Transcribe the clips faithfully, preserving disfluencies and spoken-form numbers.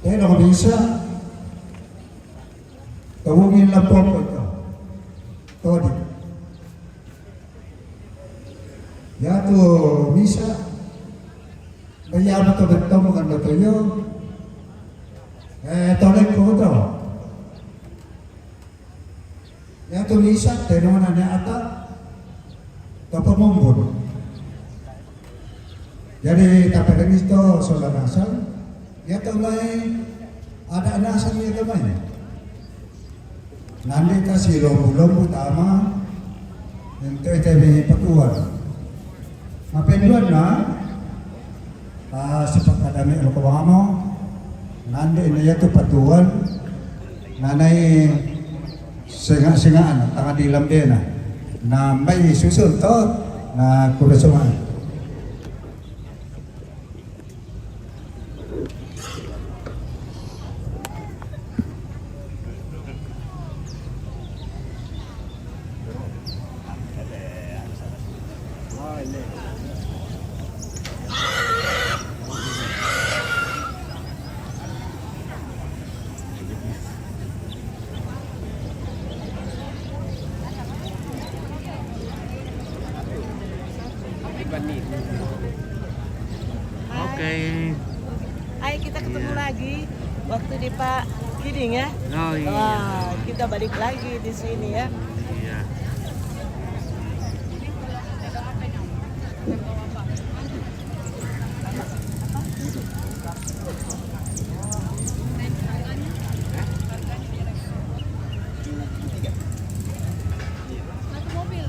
Tedong misa, tawungin la poko to. Todi. Yatu misa, bayama to bettomu kan dotoyo. Eh, tolek ko to. Yatu misa, tenona ne ata, to pamumbun. Jadi, tapermis to sola nasang, yatu mai, ada nasang yatu mai. Nande kasi lombu-lombu tama, ente ete mi patuan. Mapenduan na, ah, sepakat ame loko mamo, nande ina yatu patuan, nanai senga-sengaan, tanga di lambena. Na mai susun to, na kurasuman. Oke. Ayo kita ketemu lagi waktu di Pak Kiding ya. Oh, iya. Wah, kita balik lagi di sini ya. Iya. Satu mobil.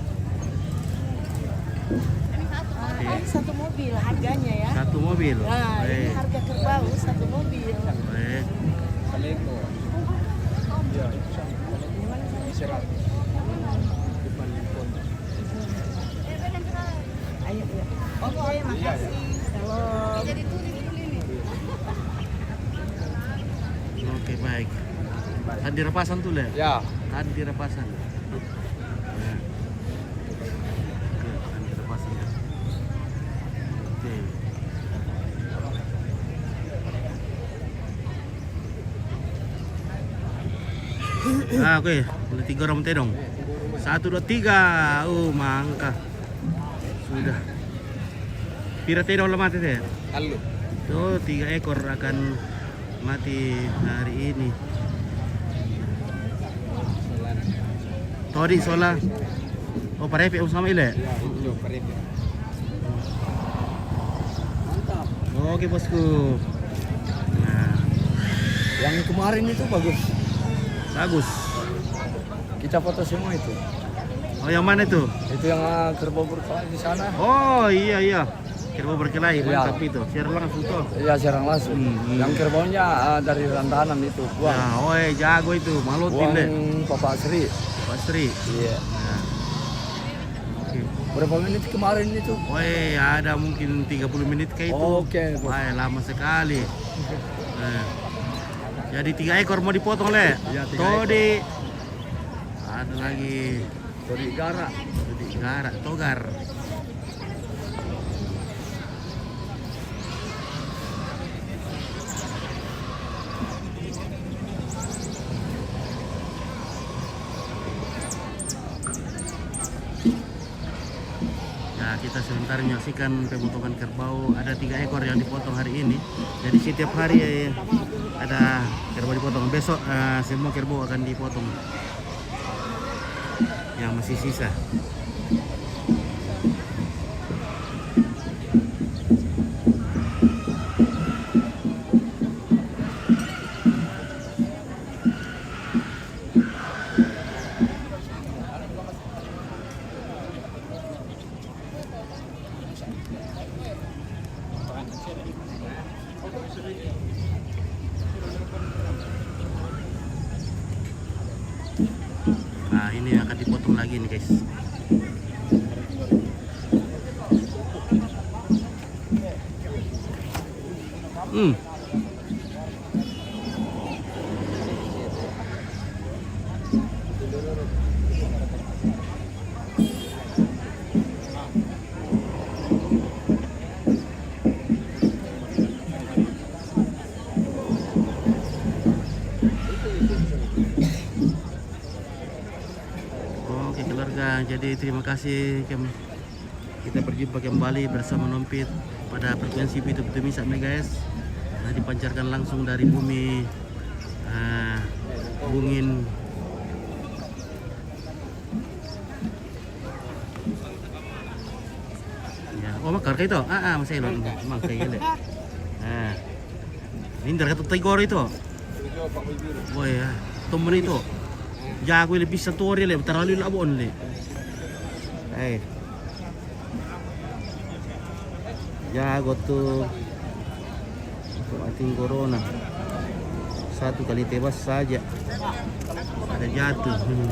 Ini satu mobil harganya ya. Satu mobil. Nah, ini harga kerbau satu mobil. Ayo, iya. Oke, makasih. Shalom. Oke, baik. Tadi rapasan tuh, Le? Ya. Tadi rapasan. Ya. Oke, tadi rapasan, ya. Oke. Ah, oke, boleh tiga orang tedong. Satu, dua, tiga. Oh, mangka. Sudah. Pira tedong la mate te? Tellu. Tuh, tiga ekor akan mati hari ini. Todi sola. Oh, parepe sama ile? Ya, itu parepe. Mantap. Oke, bosku. Nah. Yang kemarin itu bagus. Bagus. Kita foto semua itu. Oh, yang mana itu? Itu yang, ah, kerbau berkelahi di sana. Oh, iya, iya. Kerbau berkelahi, iya. Mantap itu. Siaran langsung tuh. Iya, siaran langsung. Hmm, hmm. Yang kerbaunya, ah, dari Rantanan itu, Buang. Ya, oh, eh, jago itu. Malutin deh. Buang Bapak Sri. Bapak Sri. Iya. Ya. Oke. Berapa menit kemarin itu? Oh, eh, ada mungkin tiga puluh menit kayak itu. Oke, Bos. Wah, lama sekali. Nah. Jadi tiga ekor mau dipotong, Le? Iya, tiga ekor. Todi. Ada lagi. Todi gara. Todi gara, togar. Nah, kita sebentar menyaksikan pemotongan kerbau. Ada tiga ekor yang dipotong hari ini. Jadi setiap hari, eh, ada kerbau dipotong. Besok, eh, semua kerbau akan dipotong yang masih sisa. Nah, ini akan dipotong lagi nih, guys. Hmm. Jadi terima kasih kem-, kita berjumpa kembali bersama Nompit pada frekuensi pitu pitu Misa megahertz. Nah, dipancarkan langsung dari bumi eh, Bungin. Ya, oh, makar ka itu. Ah, ah, masih lo, masih lo. Ah. Ini dari kata Tigor itu. Oh ya, temen itu. Jago lebih satu hari le, terlalu labon le. Eh. Jago tuh. Tumating Corona. Satu kali tebas saja. Ada jatuh. Hmm.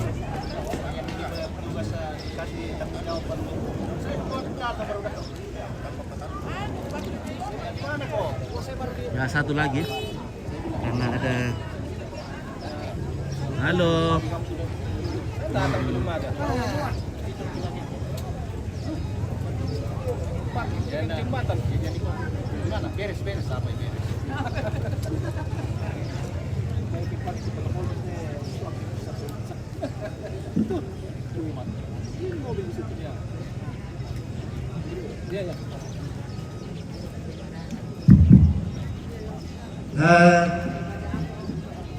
Ya, satu lagi. Karena ada. Halo. Jembatan. Gimana? Beres, beres. Apa yang beres? Eh,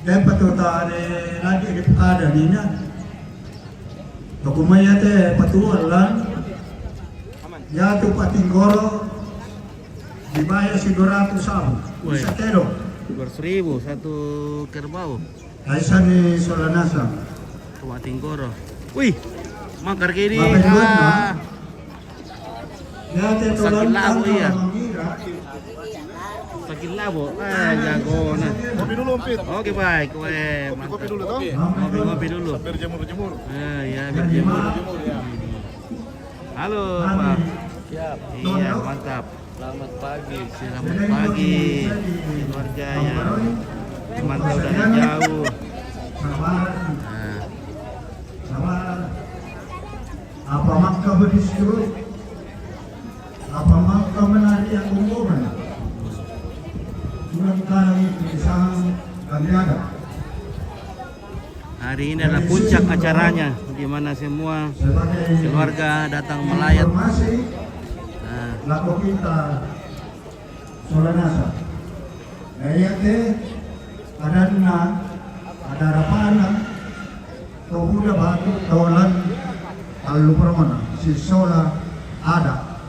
tempat tu tak ada lagi di Pekada ni, ya. Aku maya te patuan lan. Ya tu Patinggoro dibayar si dua ratus sabu. Weh. Bisa kedo. Dua ratus ribu satu kerbau. Aisan ni Solanasang. Tumating Goro. Wih, makar kini. Makan duit, ah. Ya, te Sakit tolong labo, iya. Sakit labo. Ah, jago, nah. Kopi dulu, Pit. Oke, baik. Weh, kopi, kopi mantap. Dulu, toh? Kopi, kopi dulu. Sambil jemur-jemur. Ah, ya, berjemur. Jemur, ya. Halo, Pak. Siap. Iya, mantap. Selamat pagi. Selamat pagi, keluarga yang memantau dari jauh. Nah. Apa maka berdiskusi? Apa maka menarik yang kumpulkan? Tulang tanah itu sang kami ada. Hari ini adalah puncak acaranya, di mana semua keluarga datang melayat. Nah. Lako kita Solanasang. Ayate, adanna, ada rapana, to buda batu, tolan, tallu permona, si Sola, ada.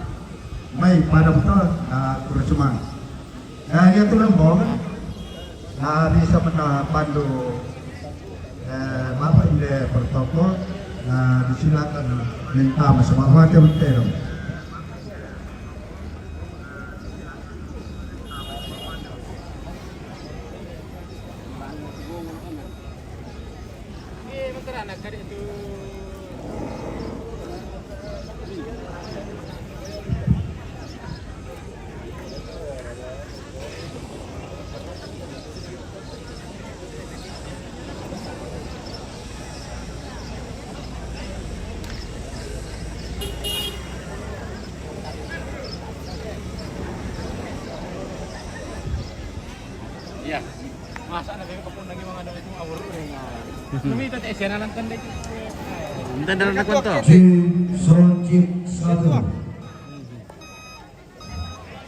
Mai pada betul, nah, kurang semangat. Nah, iya tu lembong. Nah, bisa mena pandu, eh, Bapak Inde protokol. Nah, disilakan minta mas maaf macam terus. Iya. Masa na kami kapun lagi mga dami kong awur. Kami ito tayo siya na lang tanda ito. Ang tanda na kwento. Jim Sonjik satu.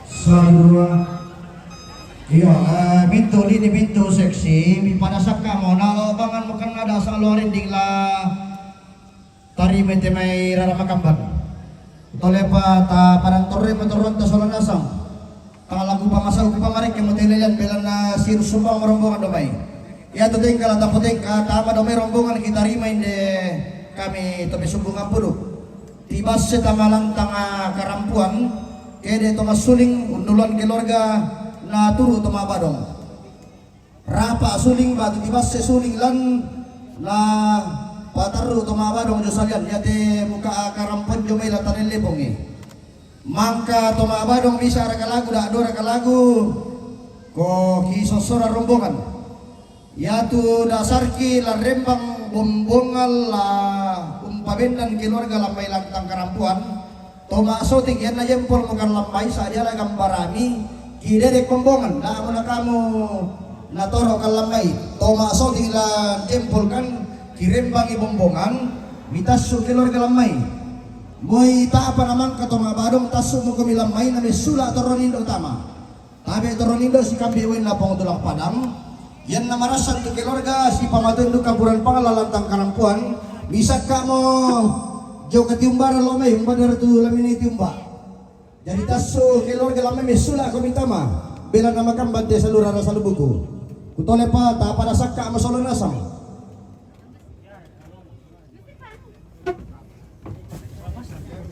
Satu dua. Iya, eh, pintu ini pintu seksi. Mi pada sakka mo na lo bangan makan ada sa lo rinding la. Tarima te mai rara makamban. Tolepa ta padang torre motoron ta Solanasang. Tangalagu pamasal ku pamarek ke motelelian belanna sir sumbang rombongan domai. Iya tu tengka la tapo tengka tama domai rombongan kita rima inde kami tope sumbung ampuru. Tibasse tama lantang karampuan kede to masuling unduluan keluarga na turu to mabadong. Rapa suling batu tibasse suling lan la patarru to mabadong jo salian yate muka karampuan jo mai la tanelle bongi. Mangka to mabadong bisa raka lagu dak do raka lagu ko ki sossora rombongan. Yatu dasarki la rembang bombongan la umpabendan keluarga la mai lantang karampuan. Toma soting ianna jempol mukan lambai sadia la gambarami kidede kombongan la muna kamu natoro kan lambai. Toma soting la jempol kan kirembangi bombongan. Mitassu' keluarga Lammai. Moi ta'pa namangka to ma'badong, tassu' moko mi Lammai, na messula' torro nindo' tama. Tabe' torro nindo' sikambi' wainna Puang Tulang Padang. Iyanna marassan tu keluarga sipamatuin duka buran pangala lantang karampoan. Misakka'mo jio katiumbaran lo' mai, umba dara tu lamini tiumba. Jadi tassu' keluarga Lammai messula' ko mitama. Bela na makamban te salura rasa lubuku. Kutolepa tapada sakka' masolo nasang.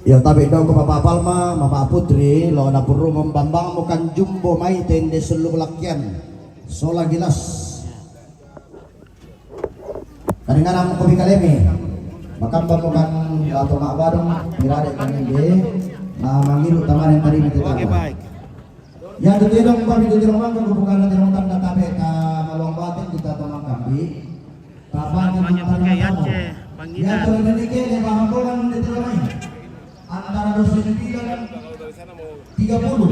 Iyo, tabe' dao ko Bapa' Palma, Bapa' Putri, lo' napurru membambang mukan jumbo mai tende selluk lakkian. Sola gilas. Kadinganang ko bikalemi. Makamba mukan bato ma'badong, pirade' kami de. Na mangiru' tamanen tadi mati. Oke, baik. Ya, tu tedong, Pak, itu tedong mangga, bukan tedong tanda tabe', ta maluang batin kita to mangkambi. Tapatin mangkari matamu. Ya, tu demikian, ya, bahan bolan di tedong lain. Antara dua puluh sembilan tiga puluh.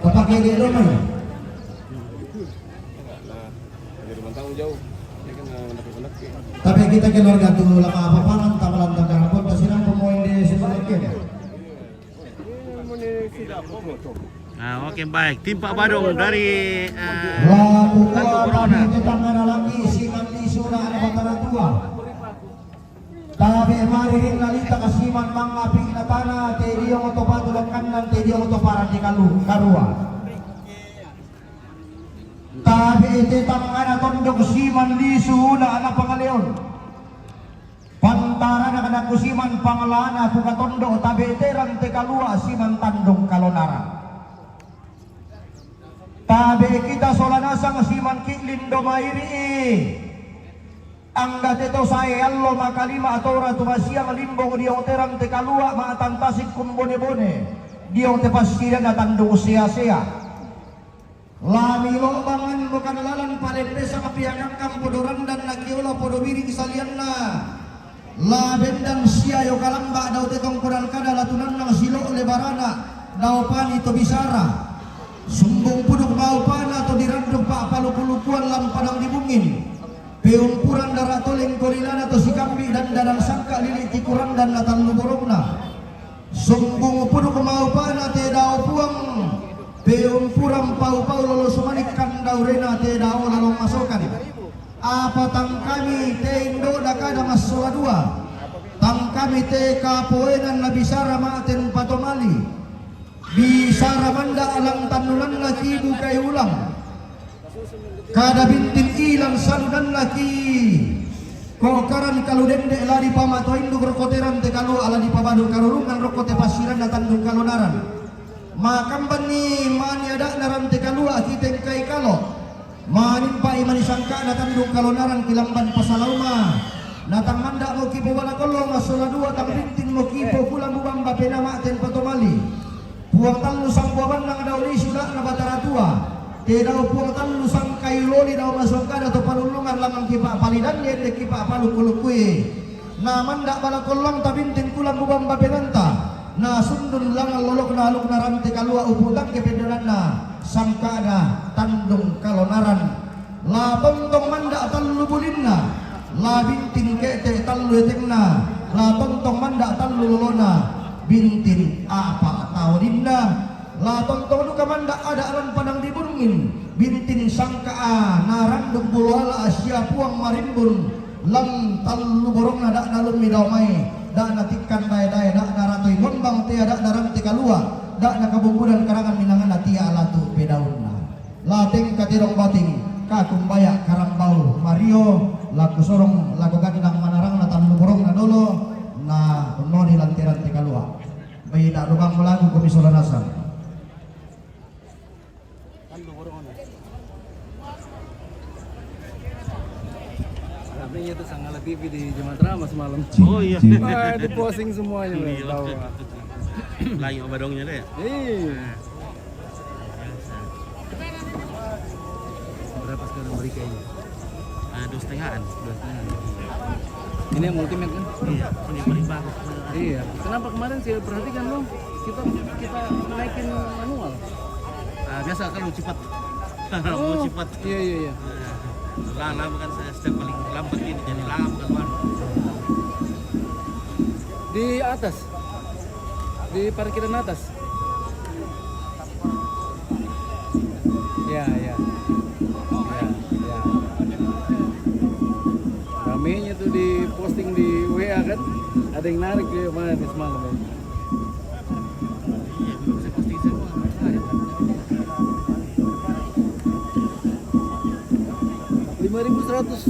Tapakai di tedong lain. Tapi kita keluarga tu lama apa pangan, tak melantang karapon, tak sirang pemoin di sesuatu. Ah, oke, baik. Tim Pak Badung dari, eh, Tanjung Corona. Tetangga lagi si Mandi Sura, anak Batara Tua. Tabe' mari rinna lita kasiman mangapi' na tana, te diong to patu lakkannan, te diong to parang di kalu-, karua. Tabe' te tangngana tondok siman lisu na ana pangaleon. Pantarana kana ku siman panglana ku katondok tabe' te rante kalua' siman tandung kalonara. Tabe' kita sola nasang siman ki' lindo mairi'i. Angga te to sae allo makalima atora tu masiang limbong diong te rante kalua' ma'tantasik kumbone-bone diong te passirianna tandung sea-sea. Lami lo'bangan bukan lalan palembesang piangangkang podo randan na kiola podo biring salianna. La bendan siayo kalamba dao te tongkonan kada latunannang silo' lebarana dao pani to bisara. Sumbung puduk maupana to diranduk pa'paluku-lukuan lampadang di bungin. Peumpuran dara' toleng korilana to sikambi' dandanan sangka' lili' tikurandan na tallu borokna. Sumbung puduk maupana te dao puang, peumpuran pau-pau lolo sumanikkan daurena te dao lalong masokan. Apa tangkami te indo'na kada massola dua, tangkami te kapoenan na bisara ma'ten patomali. Bisara manda' alang tannunanna ki bukai ulang. Kada bintin ilang salunanna ki kokaran kalu dende' la dipamato induk rokko te rante kalua' la dipabadu karurungan rokko te passiranna tandung kalonaran. Makambanni mani ada'na rante kalua' ki tengkai kalo. Manimpa'i mani sangka'na tandung kalonaran ki lamban pasalauma. Na tang manda' mo ki pobala kollo massola dua tang bintin mo ki pokulang bubang bapena ma'ten patomali. Puang tallu sangbuabannang dao lisu da'na Batara Tua. Te dao puang tallu sangkayu loli dao masongkada to palullungan lamang ki pa'palidanni ende ki pa'palukku-lukkui. Na manda' bala kollong tabintin kulang bubang bapenanta. Na sundun langan lolokna alukna rante kalua' upu' tangke pendananna sangka'na tandung kalonaran. La tontong manda' tallu bulinna, la bintin ke'te' tallu etengna, la tontong manda' tallu lolona, bintin apa' taoninna, la tontong duka manda' ada' lan padang di burungin, bintin sangka'a naranduk buloala sia puang marimbun, lan tallu borongna da' nalummi dao mai, da' natikkan dae-dae, da' naratoi bombang tea, da' narante kalua', da' nakabumbudan karangan minangana tia latu pedaunna. La tengka tedong bating, ka kumbaya karambau mario, la kusorong, la kugandang manarangna tallu borongna dolo, na unnoni lanteran te kalua'. Bai da' lubang lagu kumi sola nasang. Artinya itu sangat T V di Jemaat Rahmah semalam. Oh, iya. Wah, diposting semuanya, iya, tahu. Lagi sama dongnya deh. Iya. Berapa sekarang mereka ini? Ah, dua setengahan. Dua setengahan. Ini yang Ultimate kan? Iya, ini paling bagus. Iya. Kenapa kemarin saya perhatikan, Bang? Kita, kita naikin manual. Ah, biasa kalau cepat. Kalau mau cepat. Iya, iya, iya. Nah, lama kan saya setiap paling lambat ini, jadi lama kan, Bang. Di atas. Di parkiran atas. Ya, ya. Ya, ya. Ramenya tuh di posting di W A kan. Ada yang narik dia kemarin, semalam ya. Iya, bisa posting semua. Lima ribu seratus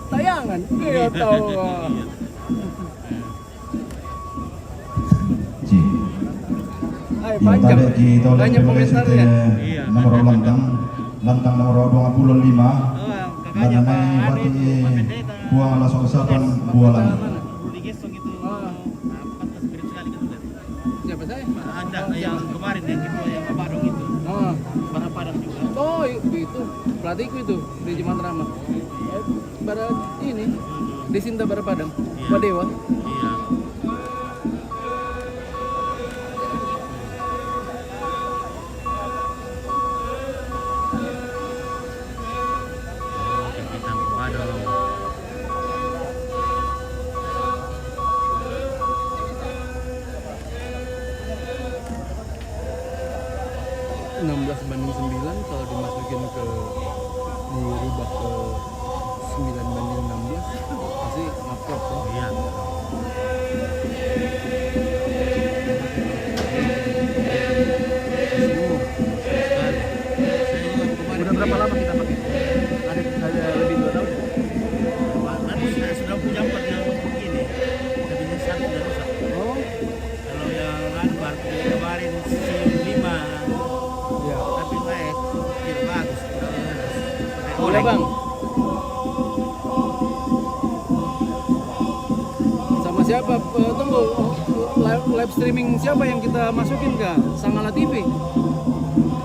tayangan. Iya, tahu. Iya. Hai, iya, panjang. Banyak komentarnya. Iya, nomor lantang, lantang nomor dua puluh lima. Oh, kakaknya Pak Ade, Pak Pendeta. Buang langsung usapan bualan. Siapa saya? Ada yang kemarin, yang kedua, yang Abadong itu. Ah. Barapadang juga. Oh, i-, itu pelatihku itu di Jemaat Rama. Eh, pada ini, di Sinta Barapadang. Iya. Padewa. Iya. Oke, kita Abadong. Enam belas banding sembilan, kalau dimasukin ke, dirubah ke sembilan banding enam belas, pasti ngaplok, ya. Iya. Semua. Sekali. Saya juga kemarin. Udah berapa lama kita pakai? Ada, ada lebih dua tahun? Kan sudah, sudah punya empat yang begini. Tapi yang satu sudah rusak. Oh. Kalau yang anu baru kemarin, Siu lima. Iya. Tapi baik, tidak bagus, kurang bagus. Pakai, iya, oleng, Bang. Sama siapa, eh, tunggu, live, live streaming siapa yang kita masukin, Kak? Sangala T V.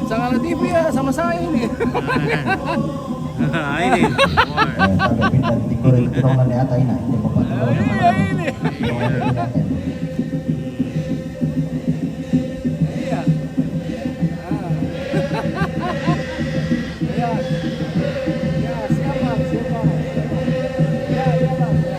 Sangala T V ya, sama saya ini. Ini. Eh, sampai pindah di Tikor itu, tolong nanti ata ini, ini bapak. Iya, ini. Iya. Ah. Iya. Iya, siap, Bang, siap, Bang. Iya, iya, Bang, iya.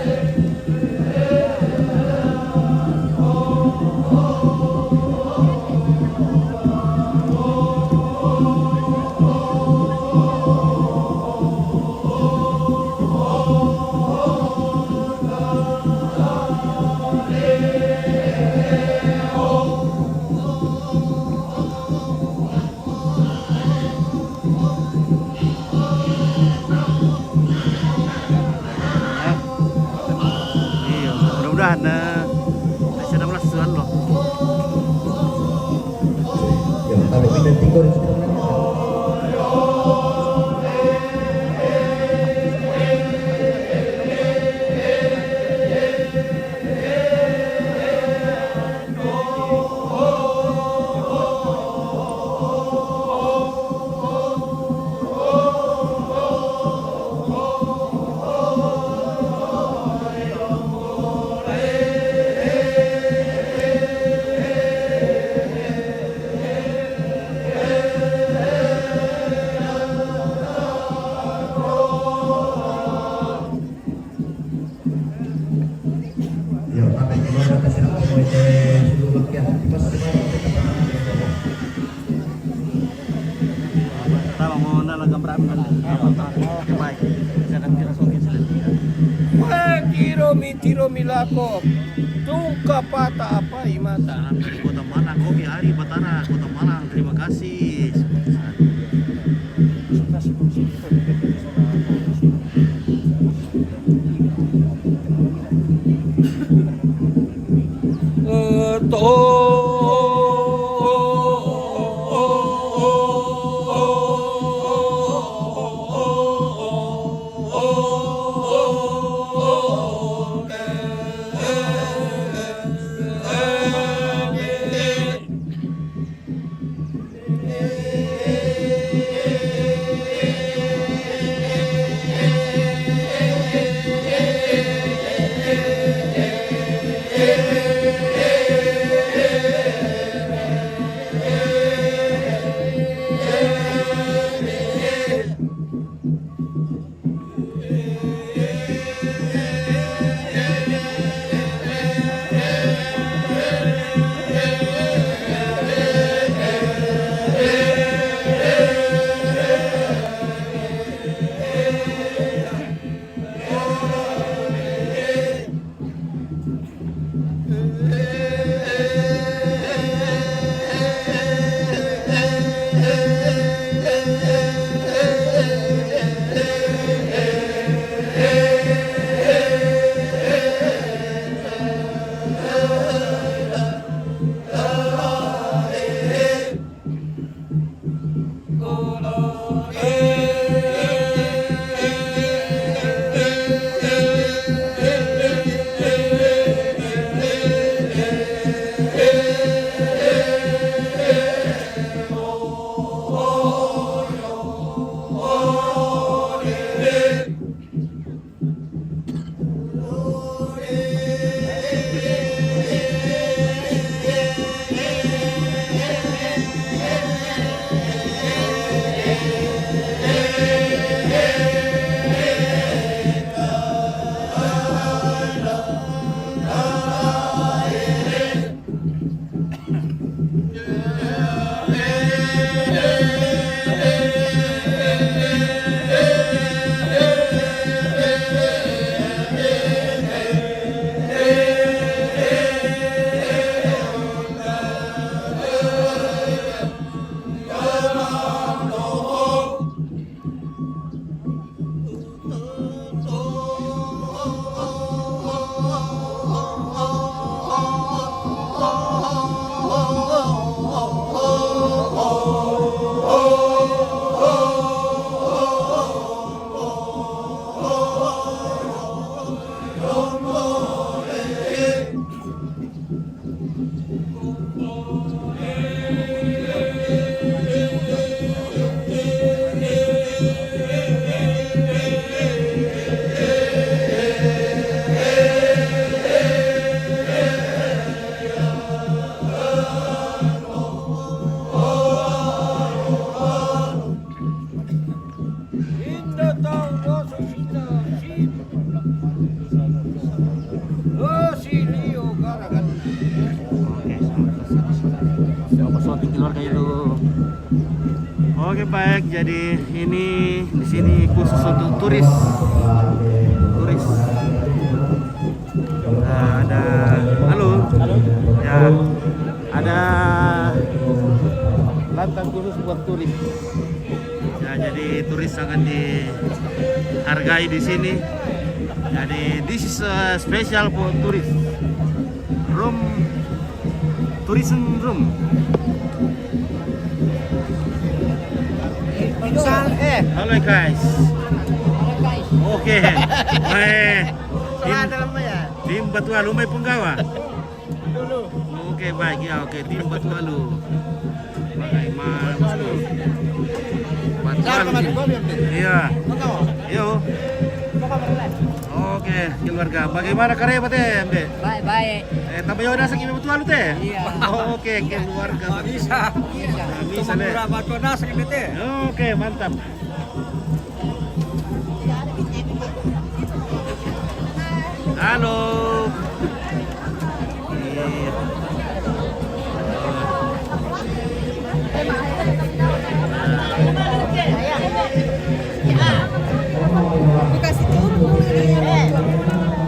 Iya, mudah-mudahan, eh, bisa enam belas sudah loh. Ya, kalau kita tinggal di sekitar Yo, sampai keluar, sampai silang semua itu seluruh bagian. Pas semua itu kita pernah. Tama mo na lang ang brand na lang. Oke, baik. Saya akan tira sokin sila. Wah, tiro mi, tiro mi lako. Tungka pata apa imata. Salam dari Kota Malang. Oke, Ari Batara, Kota Malang. Terima kasih. Baik, jadi ini di sini khusus untuk turis. Turis. Nah, ada, halo. Halo. Ya, ada lantai khusus buat turis. Ya, jadi turis sangat dihargai di sini. Jadi, this is a special for tourist room, tourism room. Misal, eh. Halo, guys. Oke. Eh, tim, tim Batu Alu mai punggawa. Oke, baik, ya, oke, tim Batu Alu. Bagaimana, Batu Alu? Iya. Yo. Oke, keluarga. Bagaimana kareba te, Mbe? Baik, baik. Eh, tambah yo nasa ki Batu Alu te? Iya. Oke, keluarga. Bisa. Bisa. Bisa, Le. Batu nasa ki te. Oke, mantap. Halo. Iya. Bu, kasih turun dulu ini.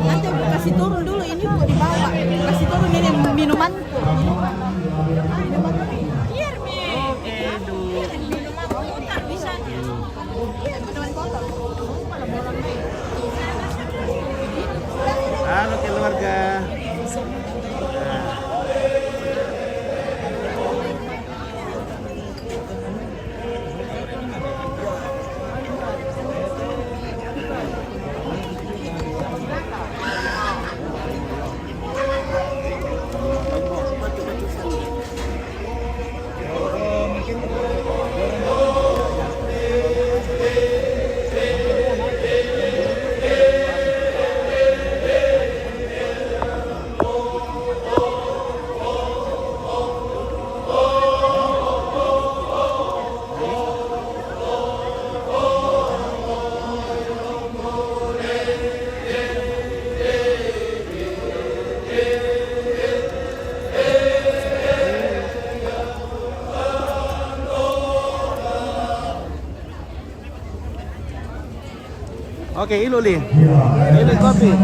Nanti Bu, kasih turun dulu ini, Bu, di bawah. Bu, kasih turun ini minumanku. Minuman. Minuman. Oke, Du. Halo, keluarga. Oke, ilu, Li. Ilu kopi. Oke.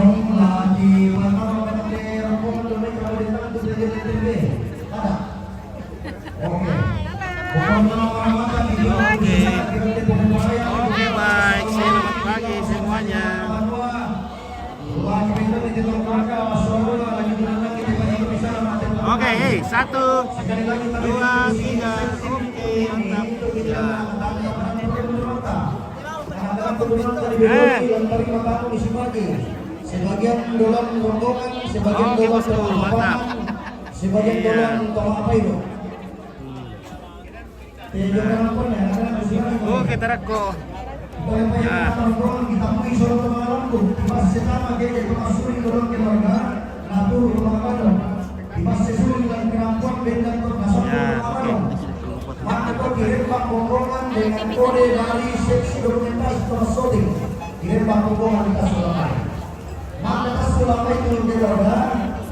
Oke, baik. Selamat pagi semuanya. Oke, hei, satu, dua, tiga. Oke, mantap. Ya. Eh. Sebagian dolan rombongan, sebagian dolan, mantap. Sebagian dolan apa itu? Oke, tarakko. Ya. Ya, oke.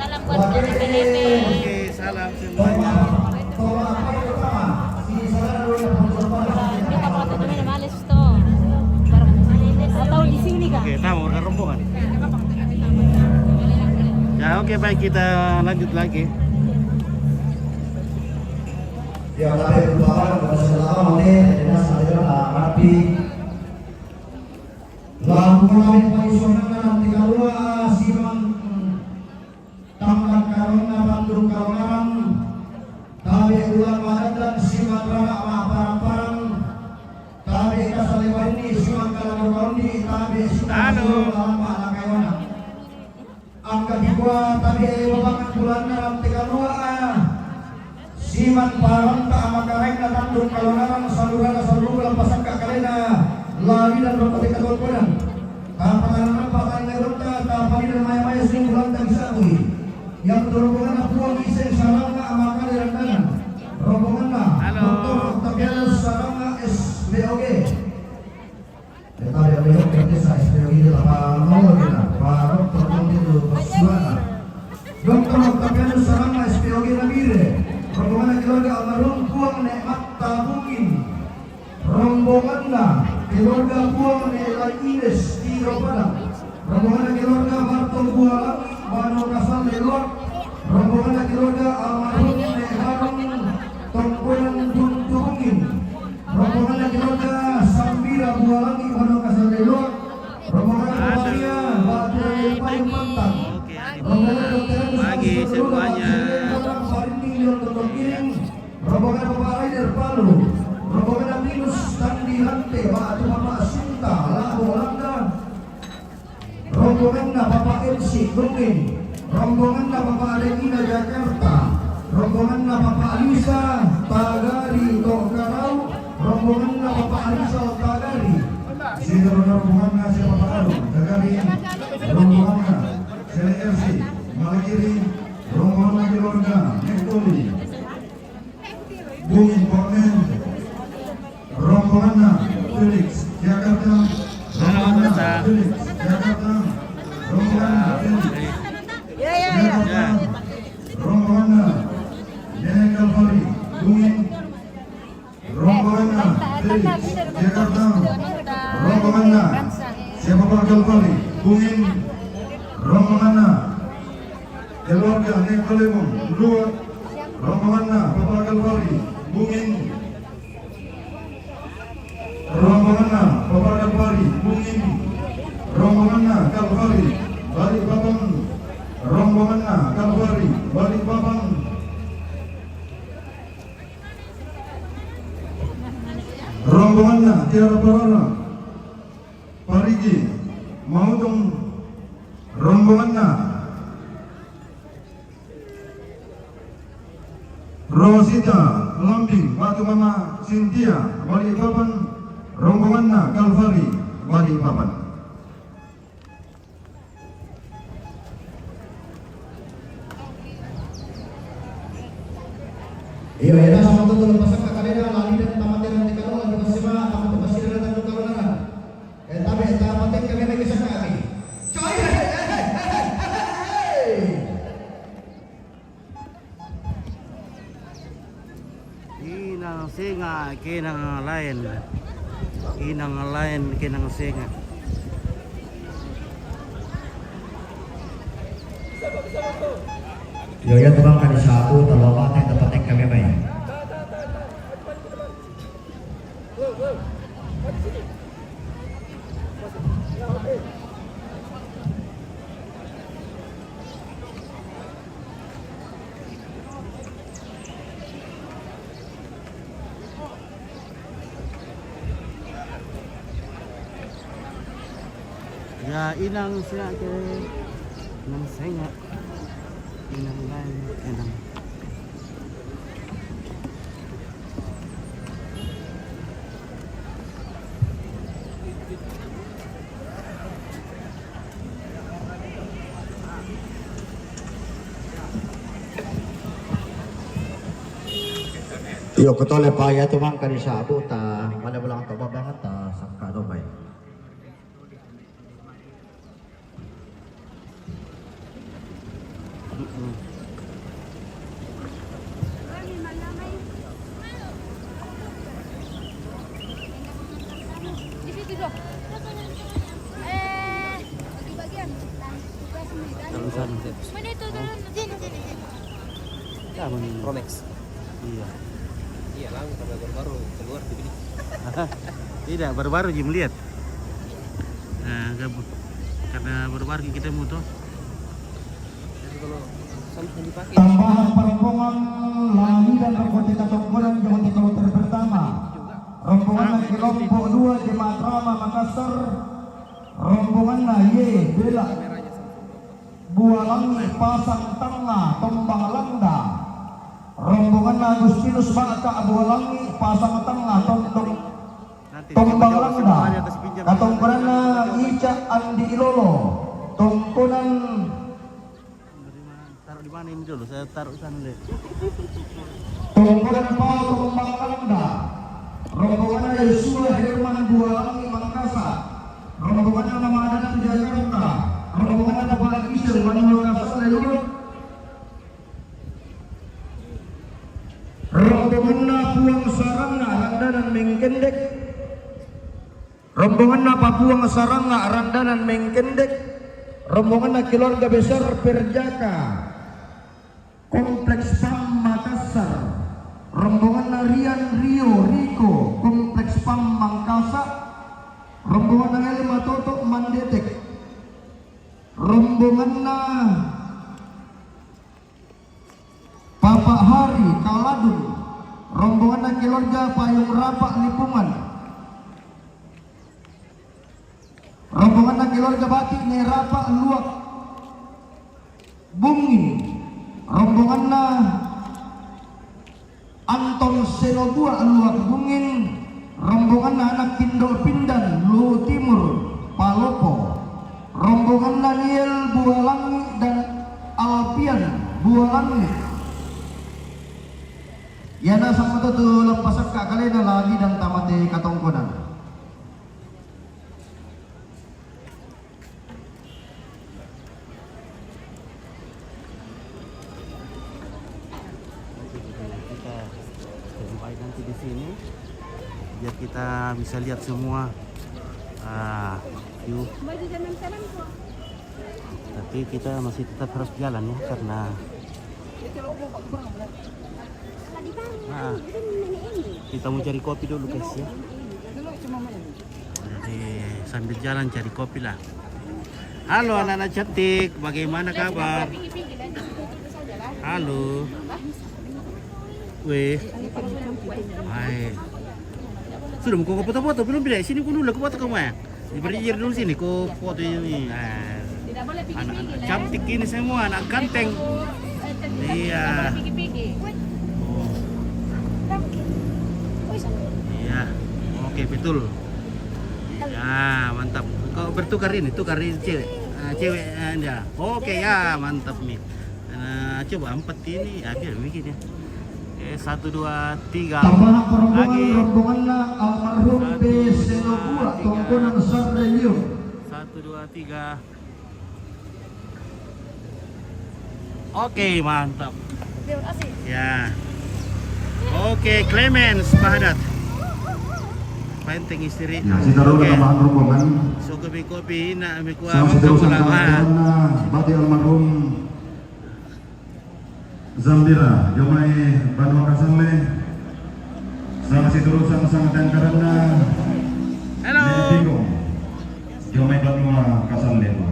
Salam buat Kota P T P. Oke, salam semuanya. Atau di sini, Kak? Oke, tamu, rombongan. Ya, oke, baik, kita lanjut lagi. Ya, tapi lupa, kalau sudah lama, oke, jelas, ada rapi. Lamu kami paisonangan, tiga dua, Simang, Tambak Karunga, Tanjung Kalongarang, Tabe Ulang Madandan, Simang Rana, Maparang-parang, Tabe Kasalewaini, Simang Kalanguraundi, Tabe Simang Halo. Sulu, Lama Lakaiwana. Angka dikua, Tabe Babangan Bulanna, Rantai Kalua, Siman Paranta, Amakaraina, Tanjung Kalongarang, Salurana, Salurungga, Pasangka Kalena, Lawinan, Rokko Teka Tolponan. Tapatangan Rapa, Tangan Rota, Tapalinan, Maya-maya, Sing Bulanta, Bisakui. Yang rombongan Puang Iseng, Saranga, Amakali, Randangan. Rombonganna, Halo. Doktor Octavianus, Saranga, S P O G. Kita ada dokter desa S P O G, kita apa mau kita? Pak Dokter Tonti itu, Pak Suwana. Dokter Octavianus Sarama, S P O G Nabire. Rombongan keluarga almarhum Puang Nekmat Tabungin. Rombongan Nela Ines di Ropadang. Rombongan keluarga Bartol Bualang, Bano Kasal Leluak. Rombongan keluarga almarhum Neharong Tongkonan Buntu Bungin. Rombongan keluarga Sambira Bualang, Bano Kasal Leluak. Rombongan keluarga Batu Payung Pantang. Rombongan dokter Agus Pagi semuanya. Rombongan Bapak Raider Palu. Rombongan Aminus Tandi Lante, Batu Bapak Sinta, Labo Langga. Rombonganna Bapak M C Gongeng. Rombonganna Bapak Regina Jakarta. Rombonganna Bapak Lisa Tagari Tokarau. Rombonganna Bapak Rizal Tagari. Sini rombonganna si Bapak Aru Tagari. Rombonganna Sele R C Malagiri. Rombonganna keluarga Nekoli. Bungin Portland, rombonganna Felix Jakarta, rombonganna Felix Jakarta, rombonganna Felix Jakarta, rombonganna Nenek Kalvari, Bungin, rombonganna Felix Jakarta, rombonganna Siapa Kalvari, Bungin, rombonganna keluarga Nenek Kalemon, dua, rombonganna Bapak Kalvari, Bungin, rombonganna Bapak Kalvari, Bungin, rombonganna Kalvari, Balikpapan, rombonganna Kalvari, Balikpapan, rombonganna Tiara Parara, Parigi, Mautung, rombonganna Rosita Lambing, Batu Mama Cynthia, Balikpapan, rombonganna Kalvari, Balikpapan. Iya, iya, sama tuh, lepas kakak, lali dan tamat yang nanti kalau lagi masih mah, tamat masih ada tanda kalau nara. Eh, tapi tamat yang kami lagi sakit. Coy, hei, hei, hei, hei, hei. Inang senga, kenang laen. Inang laen, kenang senga. Yo, ya, teman kan sabu, talo pateng, tepateng kami main. Ya, inang senga ke, inang senga. Inang laen, inang. Iyo, kotole pa iya tu mangka di sabu ta, male bulang to babangan ta, sangka do mai. Di situ, Dok. Eh, bagi-bagian. Tugas nih, kan? Dalam sana, Sep. Mana itu, turun? Sini, sini, sini. Ya, mana ini? Promex. Iya. Iya, langsung karena baru-baru keluar dibeli. Tidak, baru-baru ji melihat. Nah, gabung. Karena baru-baru kita mutu. Jadi kalau Samsung dipakai. Tambahan rombongan Lali dan Rokoti Katongkonan, Jawa Timur pertama. Rombongan kelompok dua Jemaat Rama Makassar. Rombongan Y Bela. Bualangi Pasang Tanga, Tombang Langda. Rombongan Agustinus Baka Bualangi Pasang Tanga, Tombang, Tombang Langda. Katongkonan Ica Andi Ilolo. Tongkonan. Taruh di mana ini dulu? Saya taruh sana deh. Tongkonan Pau Tombang Langda. Rombongan Yosua Herman Bualangi Makassar. Rombongan Mama Adat Jakarta. Rombongan Bapak Gisel Manuel Kasar Lelurut. Rombongan Puang Sarana Langdanan Mengkendek. Rombonganna Papuang Saranga Randanan Mengkendek, rombonganna keluarga besar Perjaka, Kompleks PAM Makassar, rombonganna Rian Rio Riko, Kompleks PAM Mangkasa, rombonganna Elma Toto Mandetek, rombonganna Papa Hari Kaladun, rombonganna keluarga Payung Rapa Lipungan, rombonganna keluarga Batik Nerapa Luak Bungin, rombonganna Anton Senobua Luak Bungin, rombonganna anak Kindo Pindan Luwu Timur Palopo, rombonganna Niel Bualangi dan Alpian Bualangi. Ia nasang mato tu lappasakka kalena lagi dan tamate katongkonan. Kita sampai nanti di sini biar kita bisa lihat semua. Ah, view. Tapi kita masih tetap harus jalan ya karena ah, kita mau cari kopi dulu guys ya. Jadi sambil jalan cari kopi lah. Halo anak-anak cantik, bagaimana kabar? Halo. Weh. Hai. Sudah mau kau foto-foto belum bila? Sini dulu aku foto kamu ya. Di berdiri dulu sini, kau foto ini. Ah. Anak-anak cantik ini semua, anak ganteng. Iya. Oh. Iya. Oke, betul. Ya, mantap. Kau bertukar ini, tukar ini cewek. Ah, cewek, ah, dia. Oke, ya, mantap nih. Ah, coba empat ini, ya, biar begini. Oke, satu, dua, tiga. Tambahan rombongan, lagi. Rombonganna almarhum Satu, B. Senobua, dua, tiga. Tongkonan Sarre Liung. Satu, dua, tiga. Oke, mantap. Terima kasih. Ya. Oke, Clemens Pahadat. Penting istri. Ya, kita dulu. Oke. Tambahan rombongan. So kopi-kopi, nak, mi kuah. Sama seterusnya, kawan-kawan, nah, bati almarhum Zambira, jomai banua Kasalle. Sama seterusnya, sangat dangkaranna. Halo. Jomai banua Kasalle, dua.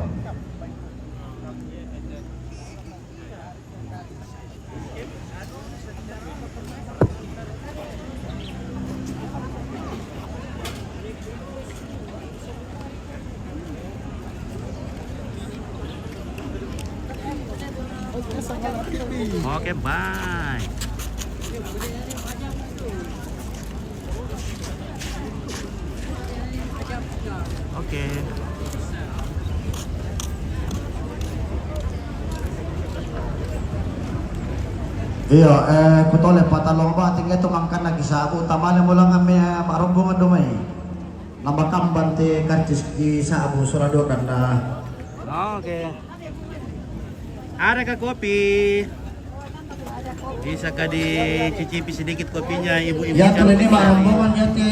Oke, bye. Oke. Iyo, eh, kutole patallong bating itu mangkanna ki sabu, tamale mulangan me, eh, marombongan domai. Nambah kamban te karcis ki sabu sura dua kanda. Oke. Ada ka kopi? Bisa ka dicicipi sedikit kopinya, ibu-ibu? Ya, tuh ini cantik. Rombongan ya, te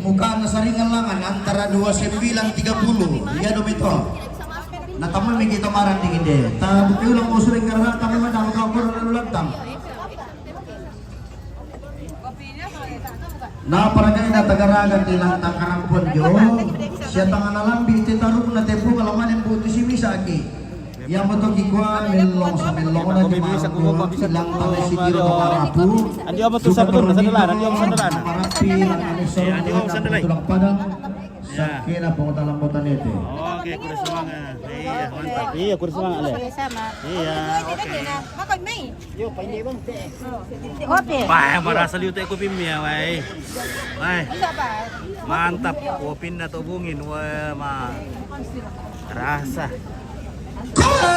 muka saringan langan antara dua sembilan tiga puluh. Iya, dong itu. Nah, tamu mi kita marang dingin deh. Tamu ulang mau sering karena kami mah tamu kau kurang lalu lantang. Na paraga'na tagaraga ti lantang karamponjo, sia tangngana lambi ti tarukna te punga la maning butu siwisa'ki. Iamoto kikua mellong samellongna ti marumpu, lantang sitiro to marapu. Andi omo tu sabutuna sandalan, andi omo sandalan. Marappi, lantang sitiro to marapu, tulang Padang. Sakkena pengutalan kota nete. Oke, kure semangat. Iya, mantap. Iya, kure semangat, Le. Sama. Iya, oke. Makan mie. Yo, pakai mie, Bang. Kopi. Wah, marasa liu te kopi mie, wai. Wai. Mantap, kopinna to bungin, wah, ma. Rasa. Koe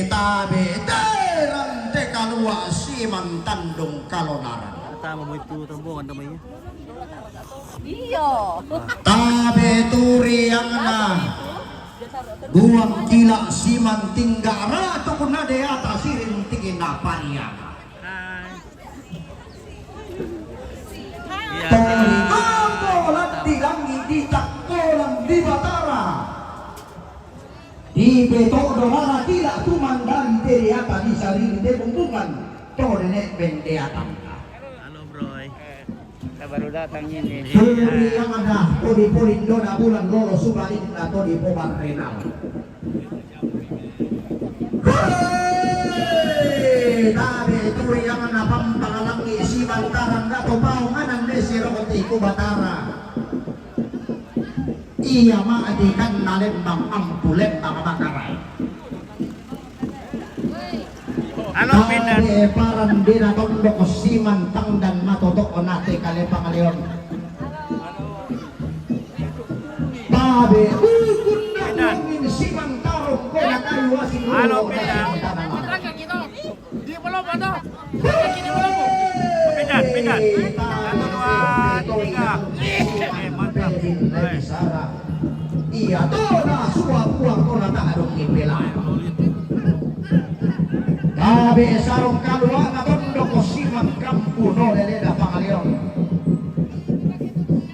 tabe terang te kalua siman tandung kalonaran. Pertama mau itu rombongan namanya. Iya. Tabe turiangna. Buang kila siman tinggara tukuna deata sirin tinggi napariana. Hai. Todo rara tila tumandali te deata di sarili te bumbungan to nene' bendeatanta. Halo, Bro. Kita baru datang ini. Turi yang ada podi-podi dona bulan lolo subalikna to di pobar renal. Hei, tabe turi yang ada pampalangi si bantaran dato paunganan desi roti ku batara. Ia ma'dikanna lembang ampu lembang makarai. Alo, pindah. Tabe paran dena tondok siman tangdan matoto' nate kale pangaleon. Tabe ukun na Pindah. Kuangin siman tarong kona kayu asin Alo, lolo pindah. Nate tanaman. Di belum ada. Pindah, pindah. Satu, dua, tiga. Eh, mantap. Eh. Ia tona sua puang tona tak dong ni pelai. Tabe sarong kaluana tondok siman kampu no leleda pangaleon.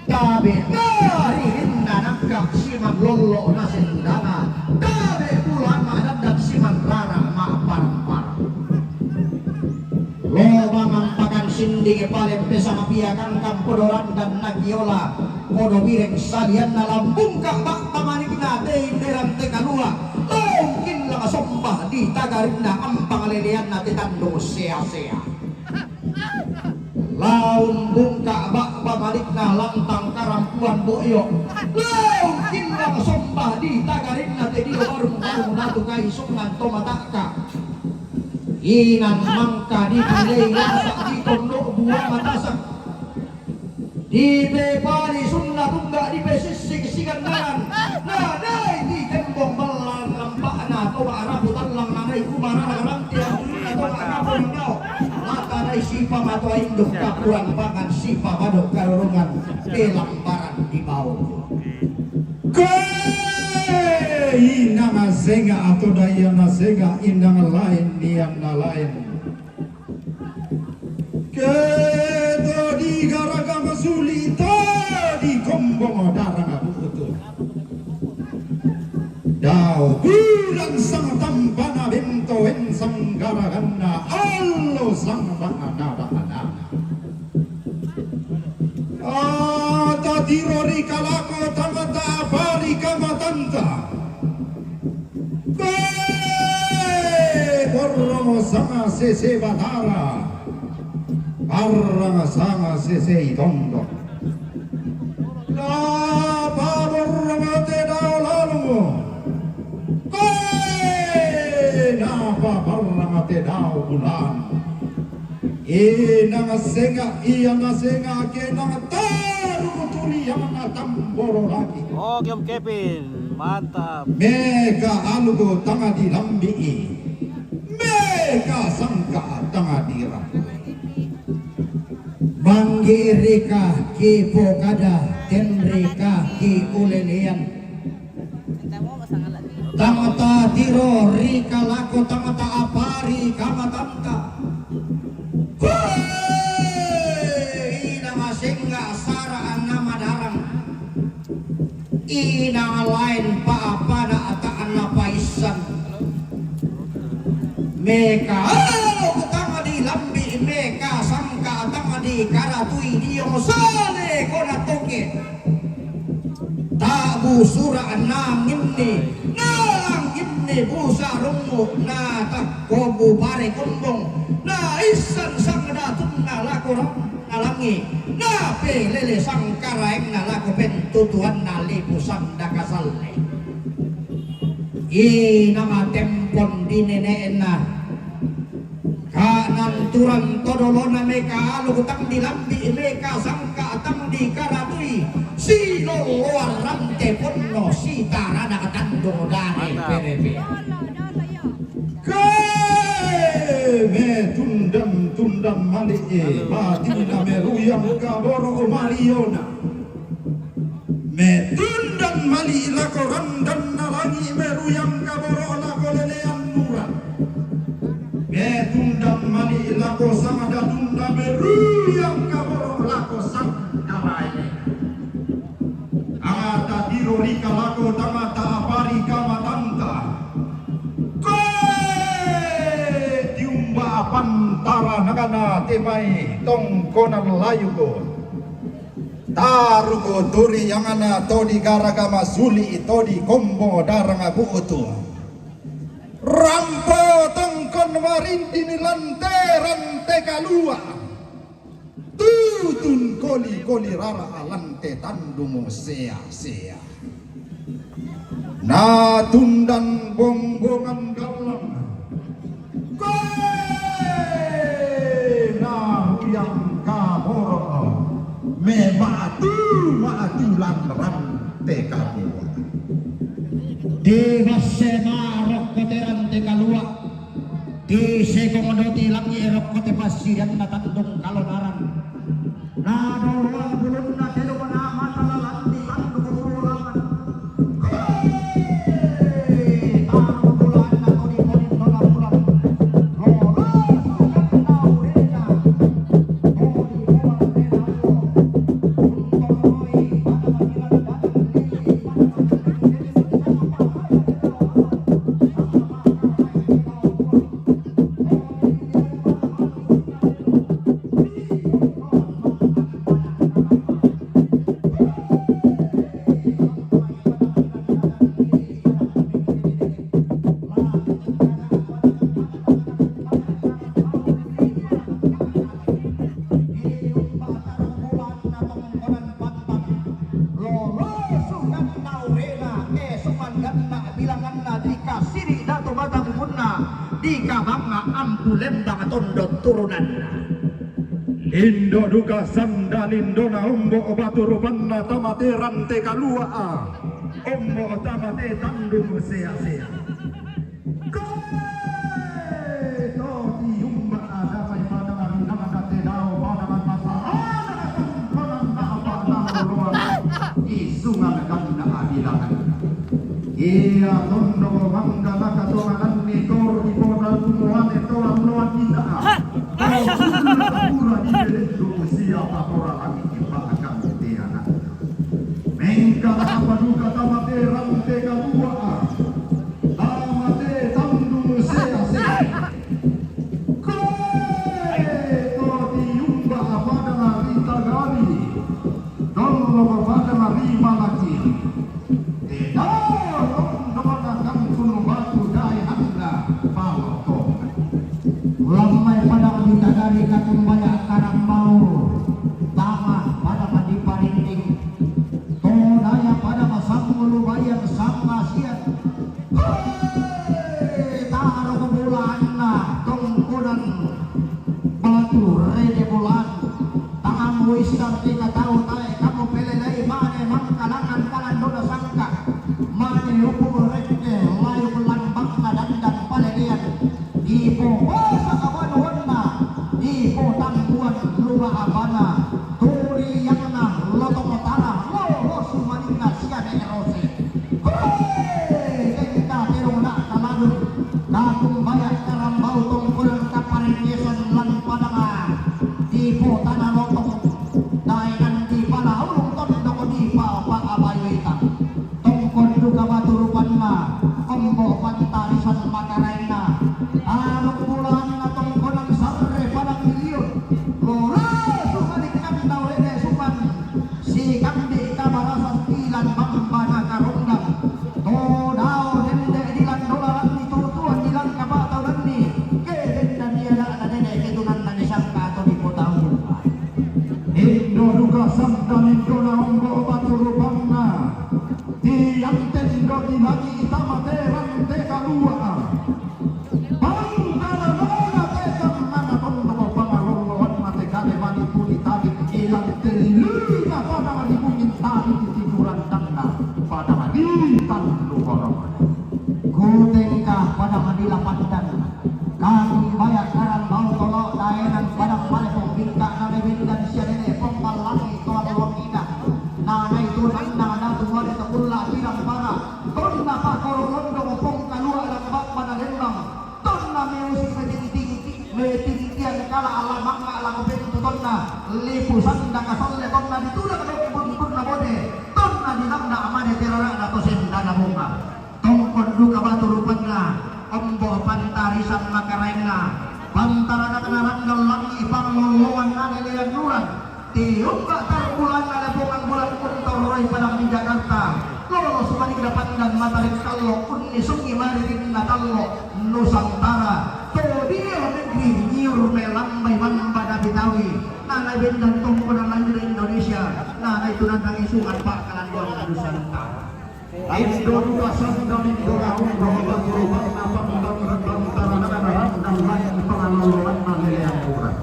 Tabe naririnna nangka siman lollo nasendana. Tabe bulan ma'dandan siman rara ma'parampara. Lobang ampakan sinding palempe sama pia kangkang podo randan nakiola. Podo bireng salianna lambungka ba'ba manikna te inderan te kalua. Laungkin lama sombah di tagarinna ampang leleanna te tandung sea-sea. Laun bungka ba'ba malikna lantang karampuan bo'yo. Laun kinrang sombah di tagarinna te dio barung-barung natu kai sungan to mata'ka. Inan mangka di pilei lasa di tondo bua matasak. Di pepali sunna tungga di pesisik sigandaran. Na dai di kembong ballan lampa'na to ba'rapu tallang na dai kumarana ranti angkulina to ba'rapu nao. Mata dai sipa matoa induk kapuran pangan sipa madok karurungan pelambaran di bawah. Ke inang senga atau dai na senga inang lain nian na lain. Keto di garaga masuli to di kombong darang bukutu. Dau bulan sang tampana bento en sang garaganna allo sang ba'ana ba'ana. Ata tiro ri kalako tangata apa ri kamatanta. Be, borrong sanga sese batara, barrang sanga sese itondo. Napa borrong te dao lalung. Be, napa barrang te dao bulan. Inang senga, ia na senga, kenang taru tuli yang na tamboro lagi. Oke, Om Kevin, mantap. Meka alugo tanga di lambi i. Meka sangka tanga di rambu. Manggi rika ki pokada, ten rika ki ulelean. Tangta tiro rika lako tangta apari kamatanta. Hoi! Ina masengga sara anna madarang. Ina lain pa apana ata anna paissan. Meka alo kutang di lambi meka sangka tang di karatui diong sale kona toke. Tabu sura nangimni, nangimni busa rungu, na takko bupare kombong, na issan sangdatunna lako ra-, na langi, na pelele sangkaraengna lako pentutuanna lipu sanda kasalle. Inama tempon di nene'na. Ka nanturan to dolona meka alu tang di lambi meka sangka tang di karatui. Siloloan rante ponno sitarana tandung dare perepe. Ke me tundam-tundam mali'e, batinna meruyang kaboro maliona. Metundang mali lako randanna langi meruyang kaboro lako lelean nura. Metundang mali lako sangdatunna meruyang kaboro lako sangkaraene. Tangata tiro rika lako tangata apari kamatanta. Mai tongkonan layuku, taruku turi yangana todi garaga masuli todi kombo daranga buutu. Rampo tongkon marindini lante rante kalua. Tutun koli-koli rara alante tandumu sea-sea. Na tundan bongbongan galang. Koe na huyang kaboro me matu matu langran te kaboro. Di basse marokko terante kalua. Di sekong doti langi erokko te passirianna tandung kalonaran. Na doloan bulunna telo na mata lalandi tandu kekurangan. Hei, tandu bulanna kodi kodi nona bulan. Lolo sukan tau rena. Kodi bulan rena. Untuk koi pada matilan datang lili pada matilan lili. Lolo sukanna urena, eh, sumandanna bilanganna dikasiri datu batang punna dikabanga ampu lembang tondok turunanna. Lindo duka sanda lindona ombo batu rupanna tamate rante kalua a. Ombo tamate tandung sea-sea. Koe to tiumba adamai pada mari nada te dao pada mata sarana tongkonan na apa nang loa isungan kanna abilangan. Ia tondo mangga maka tongananni toro di pora tumuane toran loa kita. Tau pura di belendu siapa tora lagi di bahkan tiana. Mengka apa duka tamate rante kalua a. Tamate tandung sea-sea. Koe to tiumba pada lari tagari. Dollo pada lari malaki. Te dao tondona kangkung batu dae anda palo to. Lammai pada ditagari katumbaya karambau. Tama pada diparinding. Todaya pada masammulu bayang sangngasian. Hei, taro bulanna tongkonan batu rede bulan. Tangamu isar tiga tau tae kamu pelelei mane mangkalangan kalandona sangka. Mane upu rekke layu lambangna dandan palelean. Dipo basa kabanuanna, dipo tangguan luma abana, turi yangna lotong tara, lolo sumaninna siane erose. Hei, dengka terong na kaladun, kakumbaya karambau tongkonan kaparengesan lan padanga, dipo tana lotong, daenan dipala ulung tondok dipa pa abayu itang. Tongkon duka batu rupanna, ombo pantarisan makaraenna. Tarung bulanna tongkonan sarre padang liun. Lolo sumanikkan daulene suman. Sikambi kabarasan ilan bambana karundang. Todao nende dilan dolaranni tutuan dilan kapatauranni. Kedenna diadana nene ketunanna nisangka atau dipotau. Indo duka sanda nindona ombo batu rupanna. Tiang tendo di lagi itama terang teka dua. Pangkara nona teka mana tondo pangaloloan mate kade mani puni tadi ilang telilina pada di bumi tadi di tiduran tangga pada di tandu korong. Kutengka pada di lapandan. Kami bayak karang bau tolo daenan padang pale pong bingka nane bindan sianene pong balangi toa ruang ina. Nana itu nanda datu wari tekulla pirang para. Tonna pakoro londo pong kalua laka bappa na lembang. Tonna meusik metinggi-tinggi, metinggian kala ala manga lako pentu tonna. Lipu sanda kasalle tonna ditudang doki pun purna bone. Tonna dilanda amane terana to sendana bunga. Tongkon duka batu rupanna, ombo pantarisan makaraenna, pantaranakna ranggal langi panglo Tiup baktar bulan, ada bungan bulan kuntor roi padang di Jakarta. Lolos manik dapat dan matarik kallo, unni sungi mariring natallo Nusantara. Todio negeri nyiur melambai mamba da Bitawi. Nanai bendan tongko dan lanjut Indonesia. Nanai tunandang isungan pak kalanduan Nusantara. Indo rupa sanda mindo raung roh batu rupa napang dan rendang taranana randang lain pangaloloan manelean murah.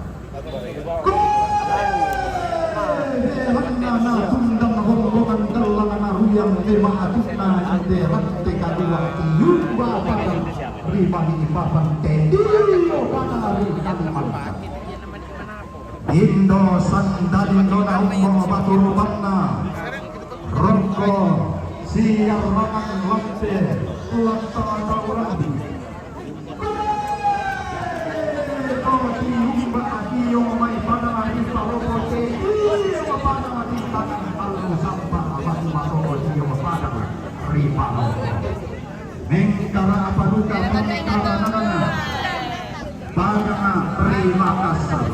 Dehanna na tundang rombongan gelang na ruyang tema atukna dehan teka dua tiumba padang ribani papan tedio panari Kalimantan. Indo sanda dindo na umbo batu rupanna. Rongko siar mangan lampe tuan tawang urang. Ko tiumba adio mai pada ari palopo te dio pada ari tangan almu sampa abadi malopo dio pada ari palopo. Mengkara apa duka mengkara nana. Padang Rima Kasar.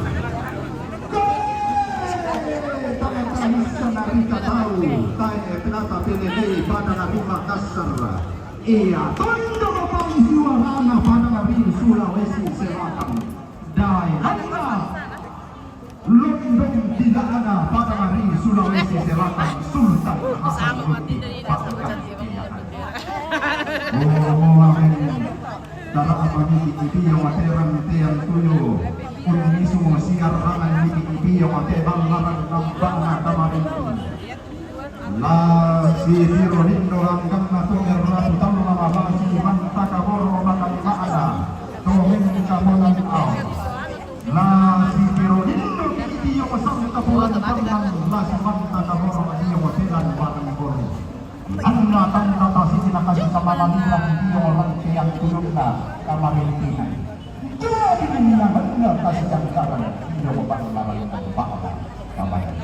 Tangan tangan sana rika tahu. Tae penata pelelei Padang Rima Kasar. Iya, tondok paling juarana Padang Rima Sulawesi Selatan. Dai nana. Londong tidak ada pada hari Sulawesi Selatan Sultan Hasanuddin Pangkang. Oh, amin. Tara apa ni tiki yang materan tiang tuyo. Kun misu siar rangan ni tiki yang mate balaran nampana kamarin. La si tiro hindo langkang na togar ratu talu na mabasi mantaka boro makan maana. Tohen kamonan au. La si tiro hindo tiki yang masang kapuran tangan la si mantaka boro dia motelan barang boro. Anna tanda tasiki na kasi kamalaliran dia orang tiang tulungna kamarintina. Jadi ini yang benar kasi jangkaran dia motelan barang boro. Kabayan.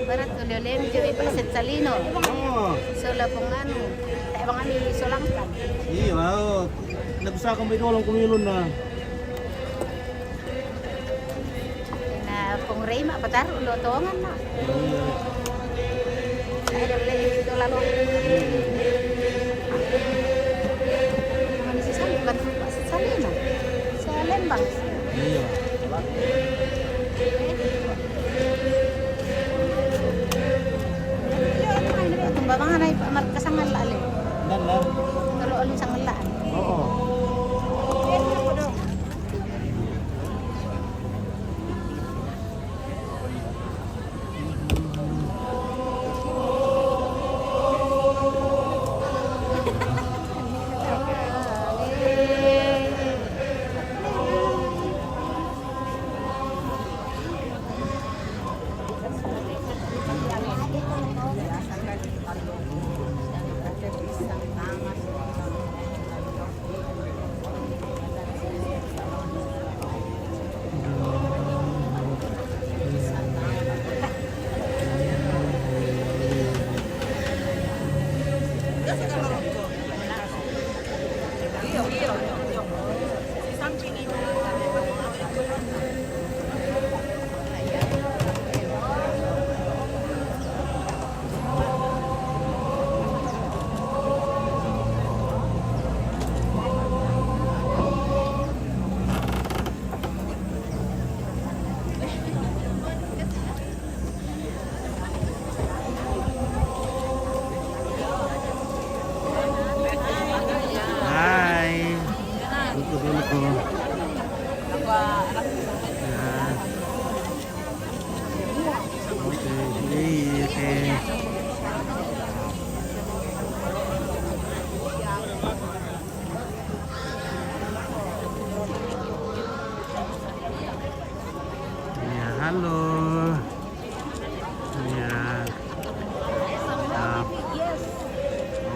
Barat oleh-oleh mi jo mi pa Setsalino. Oh. Sola pong anu, tak bang ami solangkan. Iya, oh. Nagusahakang bai dolang kumilun na. Na pong rei ma pataru lo tongan na. Iya. Ada beli itu lalu. Mana si Sali, bukan si Sali, no? Si Lembang. Iya. Tumba mga na ipa marka sangala ali. Dan na. Talo ali sangala. Oo. Hai. Buka dulu ko. Ya. Oke, oke. Ya, halo. Iya. Siap.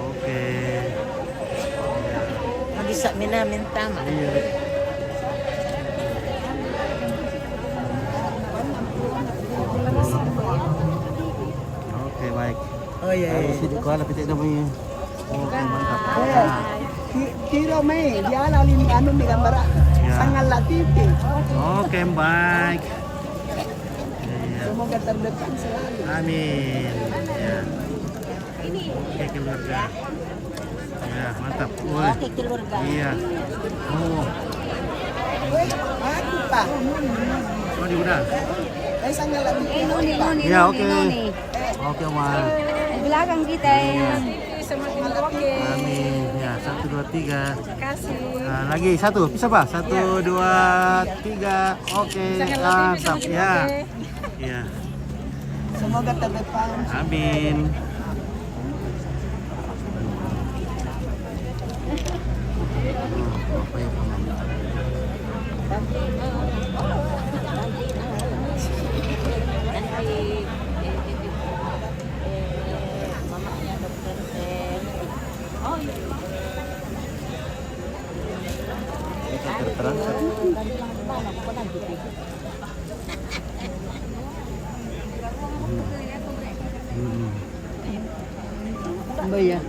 Oke. Iya. Bisa mina minta mah. Iya. Oke, baik. Oh, iya, iya. Sini kuala pitik namanya. Oke, mantap. Eh, ya. Ti-, tiro mai, dia lalim anu mi gambar. Ya. Sangal latiti. Oke, baik. Iya. Semoga terdepan selalu. Amin. Ya. Oke, keluarga. Ya, mantap. Woi. Oke, keluarga. Iya. Oh. Woi, aku, Pak. Oh, di udah. Eh, sangal latiti. Eh, noni, noni, ya, noni, oke. Noni. Oke, Oma. Di belakang kita, ya. Iya. Semakin oke. Amin. Ya, satu, dua, tiga. Terima kasih. Nah, lagi satu, bisa, Pak? Satu, dua, tiga. Oke, mantap. Ya. Iya. Semoga terdepan. Amin. Ba ya?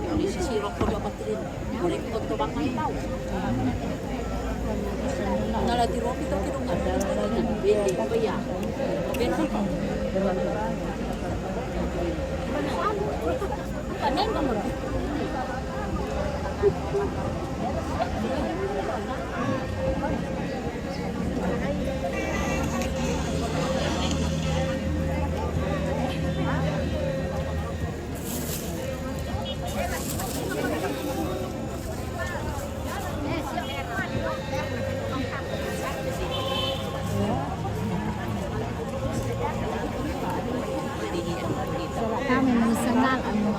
Kami mensengal anu.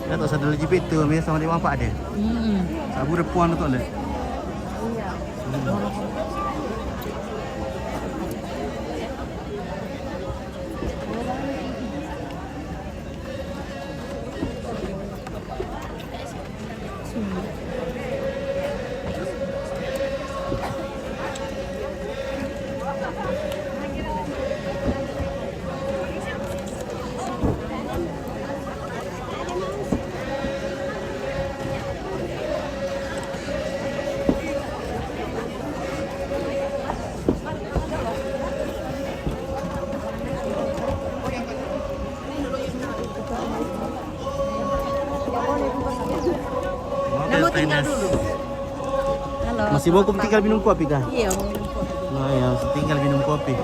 Ya, tak sadar lagi itu, mi sama di apa dia? Hmm. Sabu depan tu le. Iya. Hmm. Tinggal dulu. Halo, masih mau selamat tinggal pagi. Minum kopi kah? Iya, mau minum kopi. Oh ya, masih tinggal minum kopi.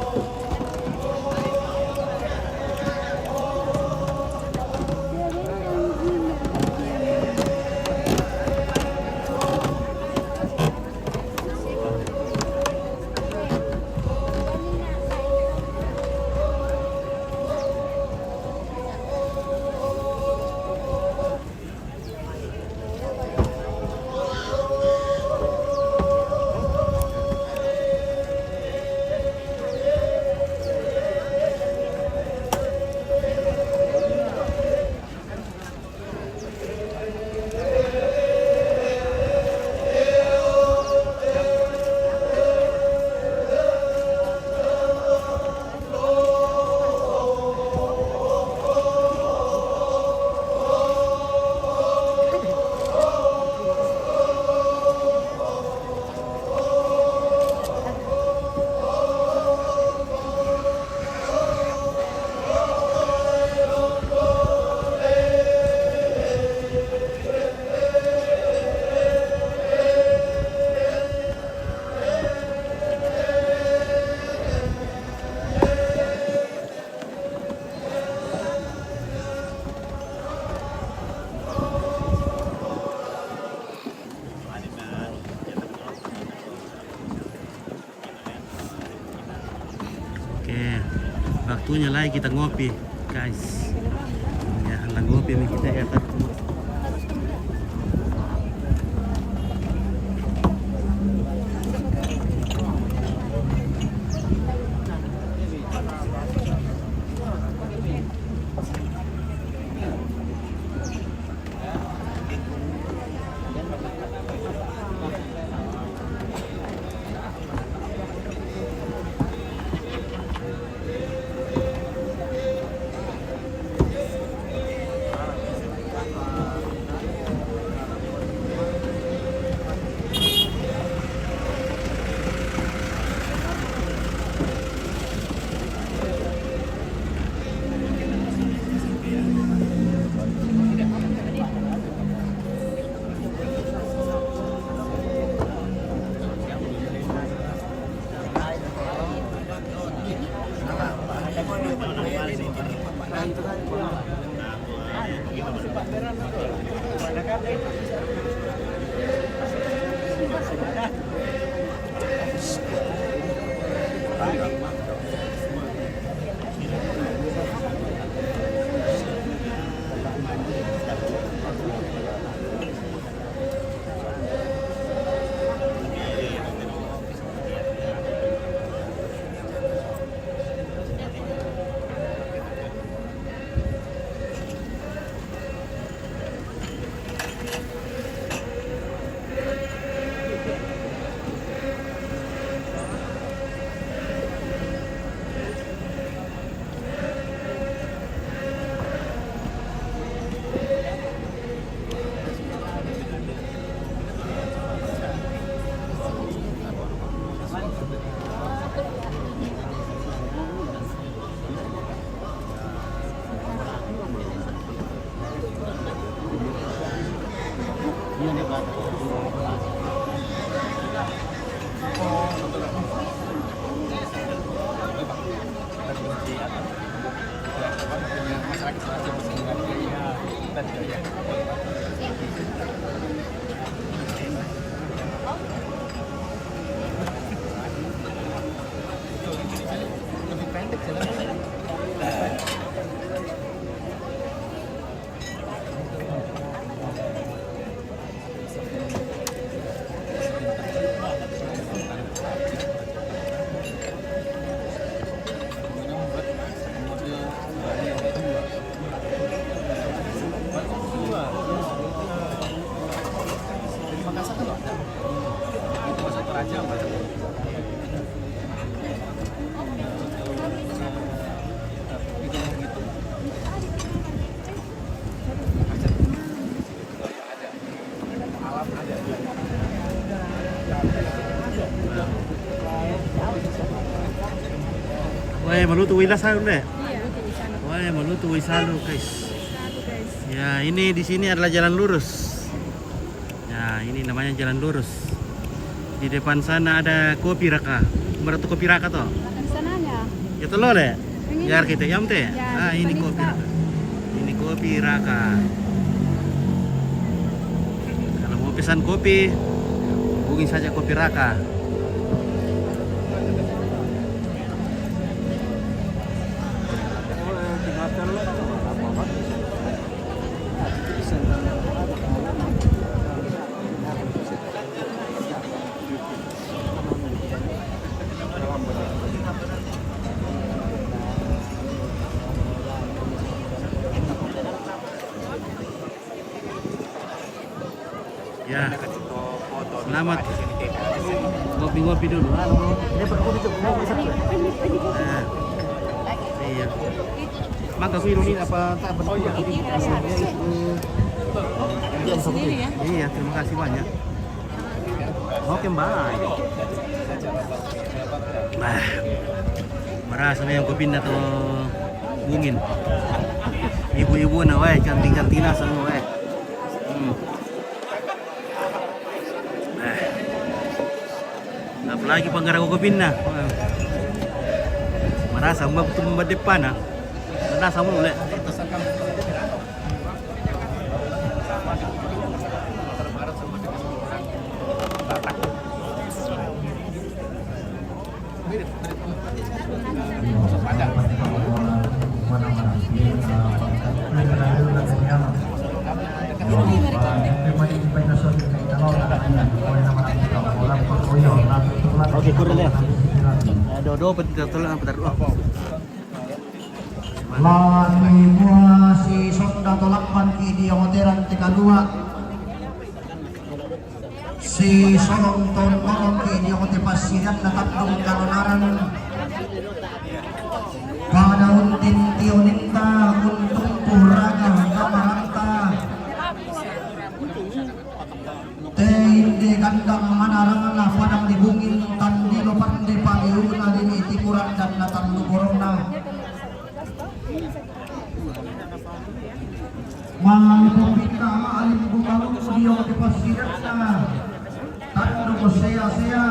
Oke, waktunya lagi kita ngopi, guys. Ya, lah ngopi mi kita ya, Kak. Wah, malutu wila salung deh. Iya. Wah, malutu wila salung, guys. Salung, guys. Ya, ini di sini adalah jalan lurus. Ya, Nah, ini namanya jalan lurus. Di depan sana ada Kopi Raka. Mana tuh Kopi Raka tuh? Di sananya. Itu lo, Le? Ini. Biar kita yam teh. Ya, ah, ini Kopi Raka. Ini Kopi Raka. Kalau mau pesan kopi, hubungi saja Kopi Raka. Ya. Selamat ngopi-ngopi dulu. Halo. Ini perlu dicek, mau bisa. Nah. Iya. Mangga kuih ini apa tak apa? Oh, iya. Iya, sendiri ya. Iya, terima kasih banyak. Oke, Mbak. Nah, merasa yang kupindah tuh bungin. Ibu-ibu na wae, cantik-cantik na semua wae. Hmm. Nah. Apalagi panggara kupindah. Wah. Merasa mbak tuh mbak depan, nah. Merasa mulai. Oke, kurang ya. Dodo, bentar, tolong, bentar. Lani mua si sonda tolakban ki dia hoteran te kalua. Si solong ton molong ki dia hote pasirian na tandung kalonaran. Pada untin tioninta, untung puraga kamaranta. Te inde gandang manarang na padang di bungin tandilo pande paliuna dini tikuran dan natan luborona. Malimpung bintang, malimpung kalung, dia di pasirna. Tanduk sea-sea.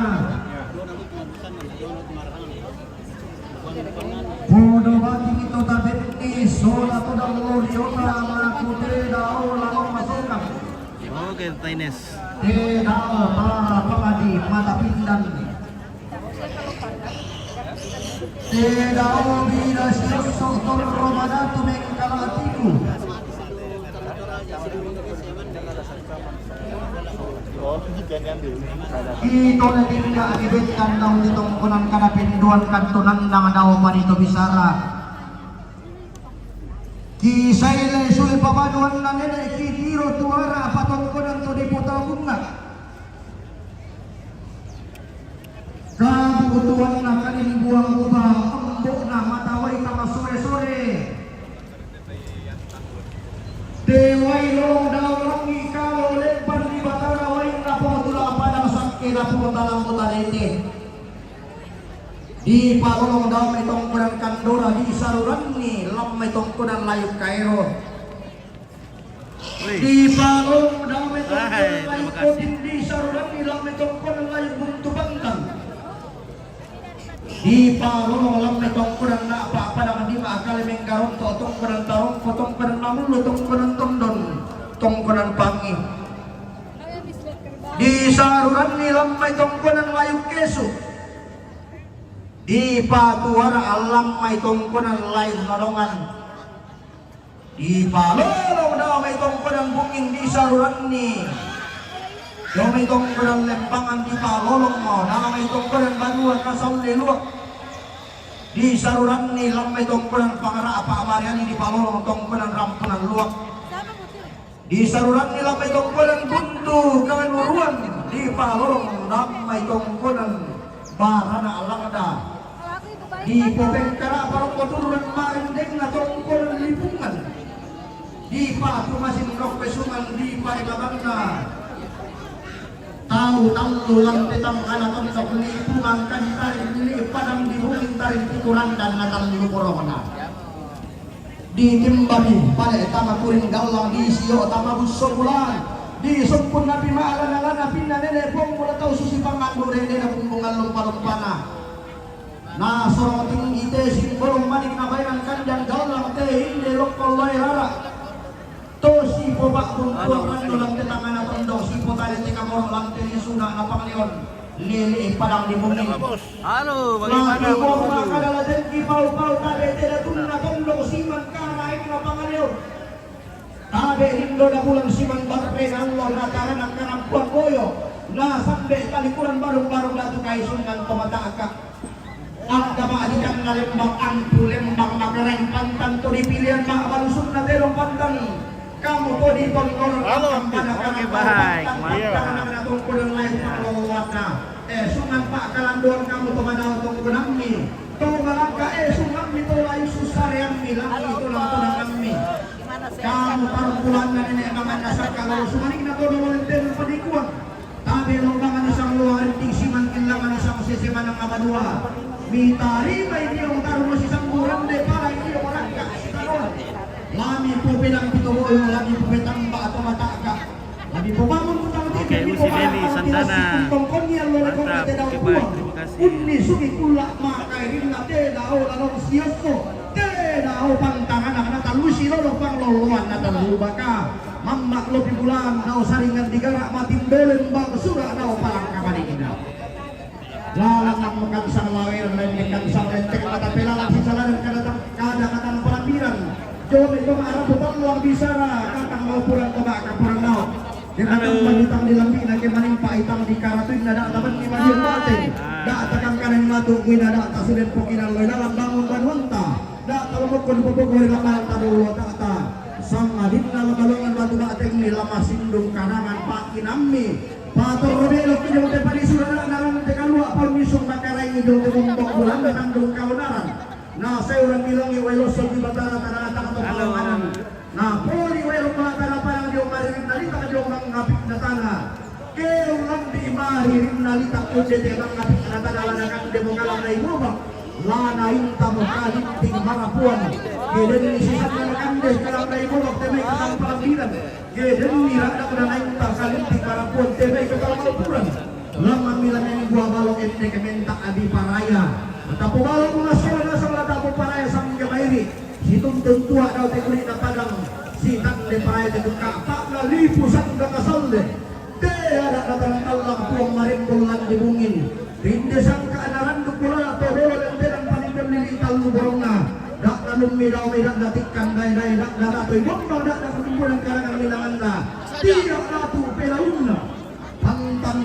Podo bati mito tabenni, sola to dang loriona, makute dao lalong masokang. Oke, Taines. Te dao para pangadi mata pindan. Te dao bida siosok torro manatu mengkalatiku. Ito na dinda di bendan dao di tongkonan kana penduan kantonan nang dao manito bisara. Kisai le sule pabanuan na nene kitiro tuara patongkonan to di puta bunga. Kabutuhan na kali dibuang ubah, embok na matawai kama sore-sore. Dewai long dao langi kalo lempan di batara wain na pemotula padang sakke na pemotalang kota lete. Di palolong dao mai tongkonan kandora di saruranni lam mai tongkonan layuk kaero. Di palolong dao mai tongkonan layuk kotin di saruranni lam mai tongkonan layuk buntu pantang. Di palolong lam mai tongkonan na apa padang di ma akale menggaronto tongkonan tarongko tongkonan mamullo tongkonan tondon tongkonan pangi. Di saruranni lam mai tongkonan layuk kesu. Di patuara lam mai tongkonan layuk nodongan. Di palolong dao mai tongkonan bunging di saruranni. Dao mai tongkonan lembangan di palolong mo dao mai tongkonan banua kasalle luak. Di saruranni lam mai tongkonan pangara apa mariani di palolong tongkonan rampunan luak. Di saruranni lam mai tongkonan buntu kanuruan di palolong lam mai tongkonan barana langda. Di popengkara parokko turunan marindengna tongkonan lipungan. Di patu masin rokpe sungan di parebabanna. Tau tallu lampe tangkana tondok lipungan kan tarik ni padang di bungin tarik pikuran dan natallu korona. Ditimbami pale tama kuring gallang di sio tama busso bulan. Di sumpun nabi ma'lana-lana pinna nene' puang mula tau susi pangandu rene na bumbung allompa-lompana. Na sorong tinggi te simbolong manik na baenan kandang gallang te inde lokkong loe rara. To sipoba'bung puang rannu lan te tangngana tondok sipotale te kamoro lan te lisuna na panglion lele padang di bumi. Halo, bagaimana? Mati bongka kadala dengki pau-pau tabe te datunna tondok siman karaeng na panglion. Tabe' lindo na bulan siman barre nallo na tarana karampuang boyo, na sambe talikuran barung-barung datu kaisungan to mata'ka. Angka ma'dikanna lembang ampu lembang makaraeng pantan to dipilian ma'balusunna tedong pantan. Kamu to di tontonan. Halo, kampana oke, karampuang baik, pantan, iya. Pantan na tongkonan lain pangloloanna. Eh, sungan pa'kalandoan kamu to manao tongkonammi. To malangka, eh, sungammi to layu sussareammi, langi to nangtonangammi. Kamu parbulanna nene' manganna sakka lolo sumanikna to dolo lentena panikuan. Tabe' lombangan isang luaring di siman killangan isang sese manang amadua. Mitarimai dio taruno sisamburan de parai dio rakka sitanoan. Lami popedang pitoboyo, lami popetamba atau mata'ka. Lami pobangun utang. Oke, tipu, Usi Leli Santana. Mantap, oke, baik, terima kasih. Unni sugi kulla' makairinna te dao lalong siospo. Te dao pantangan na tallu silolo pangloloan na tallu baka. Mamma' lopi bulan dao saringan digara' matimbolen bang sura' dao palangka balikna. Lalang makan sang lawer, lendek kan sang lendek, mata pelalang si saladan kada tang-, kada katang palambiran. Jom itu ma'rapu tallang bisara, katang mau purang kebak kapuran laut. Dia katang. Halo. Itang di lambi na ke manimpa itang di karatuin na data ban ni madian mate. Data kang kanan matu kuina data sulen pokinan lo dalam bangun banuanta. Data lemukun pupuk wari lama tadu lo data. Sang adinna lemalongan batu bate ni lama sindung karangan pakinammi. Patorro belok ki jong te padi surana narang te kalua' paunnisung makarai jong te bombong bulan narandung kalonaran. Na seurang bilangi wae losso di batara tanah tang to palawanan. Na poli wae lo batara parang jong maririn nalita jong mangapit na tanah. Keu lambi maririn nalita kunde te mangapit na tanah lana kande mo kalang na imobak. Lana inta mo kalinting marapuan. Keden ni sisan na kande kalang na imobak te mai kalang palambiran. Keden ni rada ko na inta kalinting marapuan te mai kalang marapuan. Lamang mila nani buah balong enne ke menta abi paraya. Tapu balong na sola na sola tapu paraya sang ke mairi. Situntun tua dau te kulit na padang. Sitang de paraya te buka. Tak na lipu sang de kasalde. Te ada na tanang tallang puang marimbul lan di bungin. Rinde sangka na randuk kulala to dolo dan tenang panimbul lili tallu borongna. Dak na lummi dau mi dak na tikkan dai dai dak na ratoi bombang dak na kutumbunan karangan milanganna. Tiak datu pelaunna. Pantang.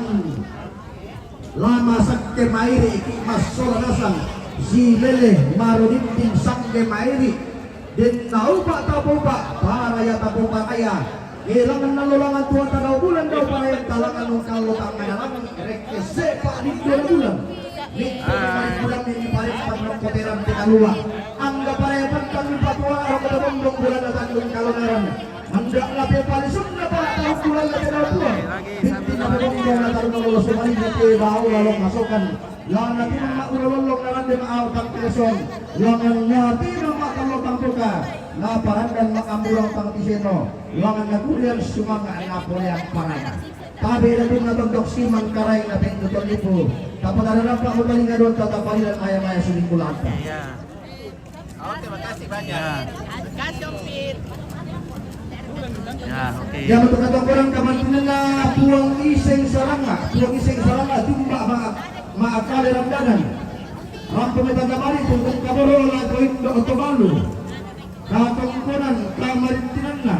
Lama sangke mairi ki massola nasang. Si lele maro dinding sangke mairi. Den naupa tapupa paraya tapupa kaya. Elangan nalolangan tua tanau bulan dau paraya talangan nung kallo tangana langi rekke sepa dindo bulan. Ni bulan ni paring panrong koteran te kalua. Angga paraya pantang patua rokko bombong bulan tandung kalonaran. Mangga' na pepalisunna pa'tau bulan na tena puang. Bintinna pemombo na taruna lolo sumaling na te bau lalong masokan. Langan na timang ma'ura lollong na rande ma'au tang telesong. Langan na timang ma'tallo tang tuka. Na parandan ma'amburang tang tiseno. Langan na kurian sumanga' na polean parana. Tabe' na tunna tondok simang karaeng na penduton lipu. Tapakararapa' mutalinga don tatapaliran ayam-ayam suling kulanta. Iya. Oke, makasih banyak. Ya. Kasih, Om Pit. Ya, oke. Ya, untuk katongkonan kamantinanna Puang Iseng Saranga, Puang Iseng Saranga, tumba ma-, ma'akale randanan. Rampo metanda mari, tungkung kaboro, la koin do otomalu. Katongkonan kamarintinanna.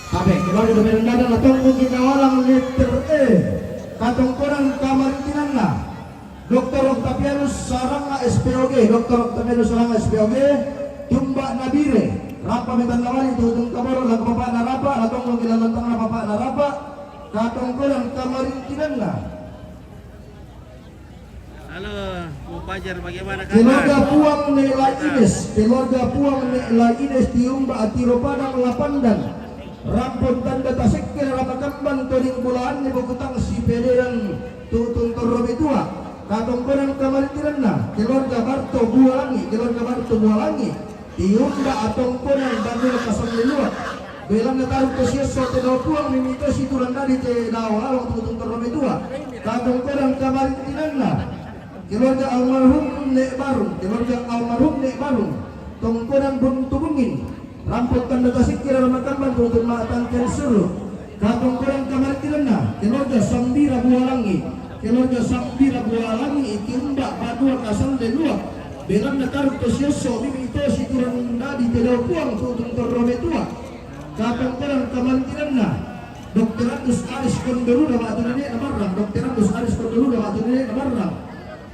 Tabe', keluarga Domedan Dadan, Latongko Ginawalang letter E. Katongkonan kamarintinanna. Doktor Octavianus Saranga S P O G, Doktor Octavianus Saranga S P O G, Tumba Nabire, Rapa Metanawali, Tutung Kaboro, Lagu Papa Narapa, Latongko Gilalantang Papa Narapa, Katongkonan kamarintinanna. Halo, Bu Fajar, bagaimana kabar? Keluarga Puang Nela Ines, keluarga Puang Nela Ines tiumba atiro padang lapandan. Rampon tanda tasekke rama kambang toding bulaan ni bukutang si pelean tutun torrobi tua. Katongkonan kamarintinanna, keluarga Barto Bualangi, keluarga Barto Bualangi. Tiumba' tongkonan Banua Kasalleluak. Belanna taruk to siesso te dao puang mimito siturang dadi te dao lalong tutung torro metua. Katongkonan kamarintinanna keluarga almarhum Ne' Barung, keluarga almarhum Ne' Barung, tongkonan Buntu Bungin. Rampo tanda tasikki rara makambang tutung ma'tangken suru. Katongkonan kamarintinanna keluarga Sambira Bualangi, keluarga Sambira Bualangi, tiumba' Banua Kasalleluak. Belanna taruk to siesso mimito siturang dadi te dao puang tutung torro metua. Katongkonan kamarintinanna Dokter Andus Aris Kondoluda batu nene'na Marrang, Dokter Andus Aris Kondoluda batu nene'na Marrang.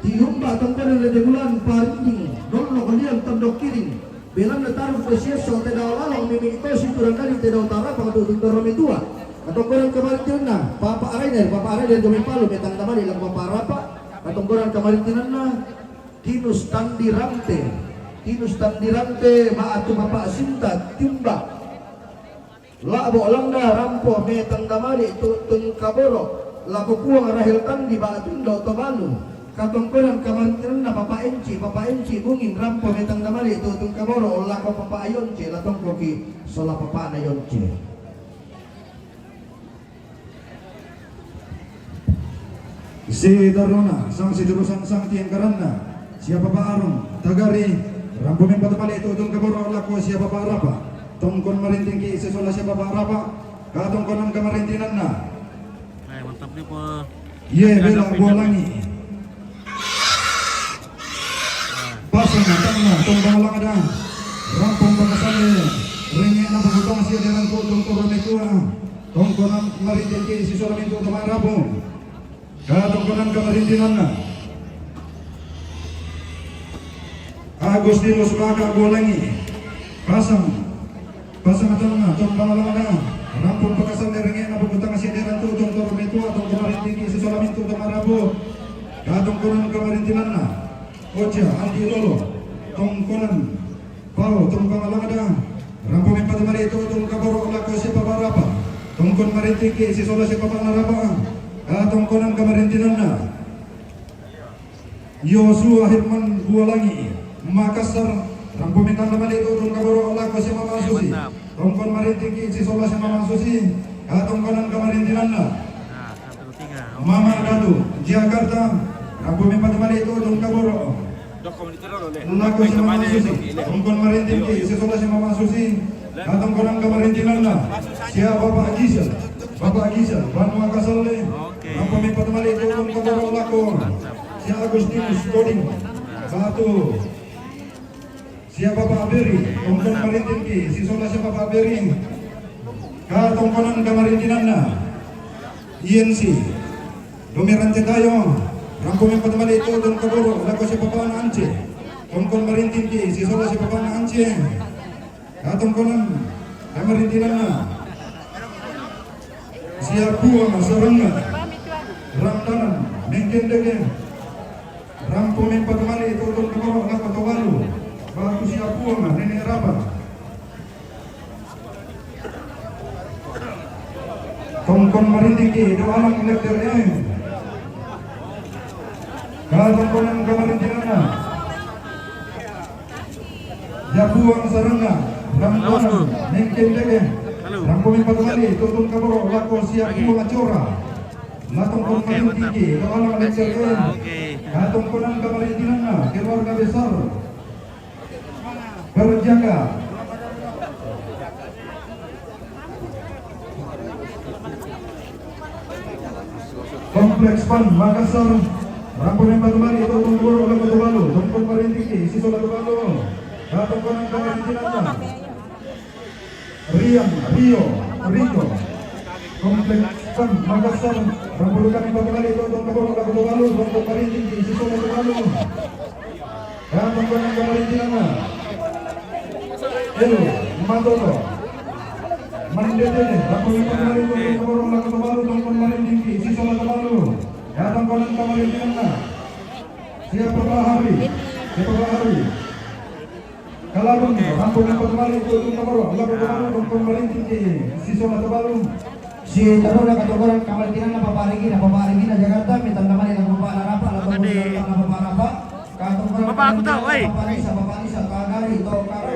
Tiumba' tongkonan Rede Bulan Parinding, Dollo Koliang Tondok Kiring. Belanna taruk to siesso te dao lalong mimito siturang dadi te dao tarapang tutung torro metua. Katongkonan kamarintinanna Papa Arainer, Papa Arainer Jomi Palu, metang damali lako Papa Arapa. Katongkonan kamarintinanna Tinus Tandirante, Tinus Tandirante ba'tu Papa Sinta, tiumba' La'bo' Langda, rampo metang damali tutung kaboro' lako Puang Rahel Tandi ba'tu Indo' Tobalu. Katongkonan kamarintinanna Papa Enci, Papa Enci Bungin, rampo metang damali tutung kaboro' lako Papa Ayonce, la tongkoki sola papa'na Ayonce. Sitarru'na, sang situru sang, sang tiangkaranna, sia Papa Arung Tagari, rampo mempatamali tutung kaboro' lako sia Papa Arapa. Tongkon marintingki sisola sia Papa Arapa. Katongkonan kamarintinanna. Eh, mantap nih, Pak. Iye, Bela Bualangi. Pasang tanna, tong Banua Langda. Rampung pakasalle, rengnge'na pabutang sia derang tutung torro metua. Tongkonan marintingki sisola mintu' to ma'rabu. Katongkonan kamarintinanna Agustinus Baka Bualangi. Pasang, pasang tanna, tong Banua Langda. Rampung pakasalle, rengnge'na pabutang sia derang tutung torro metua, tongkon marintingki sisola mintu' to ma'rabu. Katongkonan kamarintinanna Oja Andi Lolo, tongkonan Pao, tong Banua Langda. Rampo mempatamali tutung kaboro' lako sia Papa Arapa. Tongkon marintingki sisola sia Papa Arapa. Katongkonan kamarintinanna Yosua Herman Bualangi, Makassar. Rampo mempatamali tutung kaboro' lako sia Mama Susi. Tongkon marintingki sisola sia Mama Susi. Katongkonan kamarintinanna Mama Datu, Jakarta. Rampo mempatamali tutung kaboro' lako sia Mama Susi. Tongkon marintingki sisola sia Mama Susi. Katongkonan kamarintinanna sia Bapak Gisel, Bapak Gisel Banua Kasalle. Rampo mempatamali tutung kaboro' lako sia Agustinus Koding batu sia Bapak Beri, tongkon marintingki sisola sia Bapak Beri. Katongkonan kamarintinanna I N C Domeran Cetayo, rampo mempatamali tutung kaboro' lako sia Bapa'na Ance. Tongkon marintingki sisola sia Bapa'na Ance. Katongkonan kamarintinanna sia Puang Sarangnga, Rantanan Mengkendeke. Rampo mempatamali tutung kaboro' lako Tobalu batu sia Puang Nene' Rapa. Tongkon marintingki do'ana lettere. Katongkonan kamarintinanna sia Puang Sarangnga, Rantanan Mengkendeke. Rampo mempatamali tutung kaboro' lako sia Puang Acora. La tongkon marintingki do'ana lettere. Katongkonan kamarintinanna keluarga besar Berjaga. Kompleks Pan Makassar. Rampo mempatamali tutung kaboro' lako Tobalu, tongkon marintingki sisola Tobalu. Katongkonan kamarintinanna Rian, Rio, Riko. Kompleks Pan Makassar. Rampo mempatamali tutung kaboro' lako Tobalu, tongkon marintingki sisola Tobalu. Katongkonan kamarintinanna Elu Matoto. Mandetene, rampo mempatamali tutung kaboro' lako Tobalu, tongkon marintingki sisola Tobalu. Katongkonan kamarintinanna sia Papa Hari, sia Papa Hari. Kalabun, rampo mempatamali tutung kaboro' lako Tobalu, tongkon marintingki sisola Tobalu. Sitarru'na katongkonan kamarintinanna Papa Regina, Papa Regina Jakarta, metang damali lako Papa Arapa, lako Papa Arapa. Katongkonan Papa, aku tahu, woi. Papa Lisa, Papa Lisa, Kagari, to Kagari,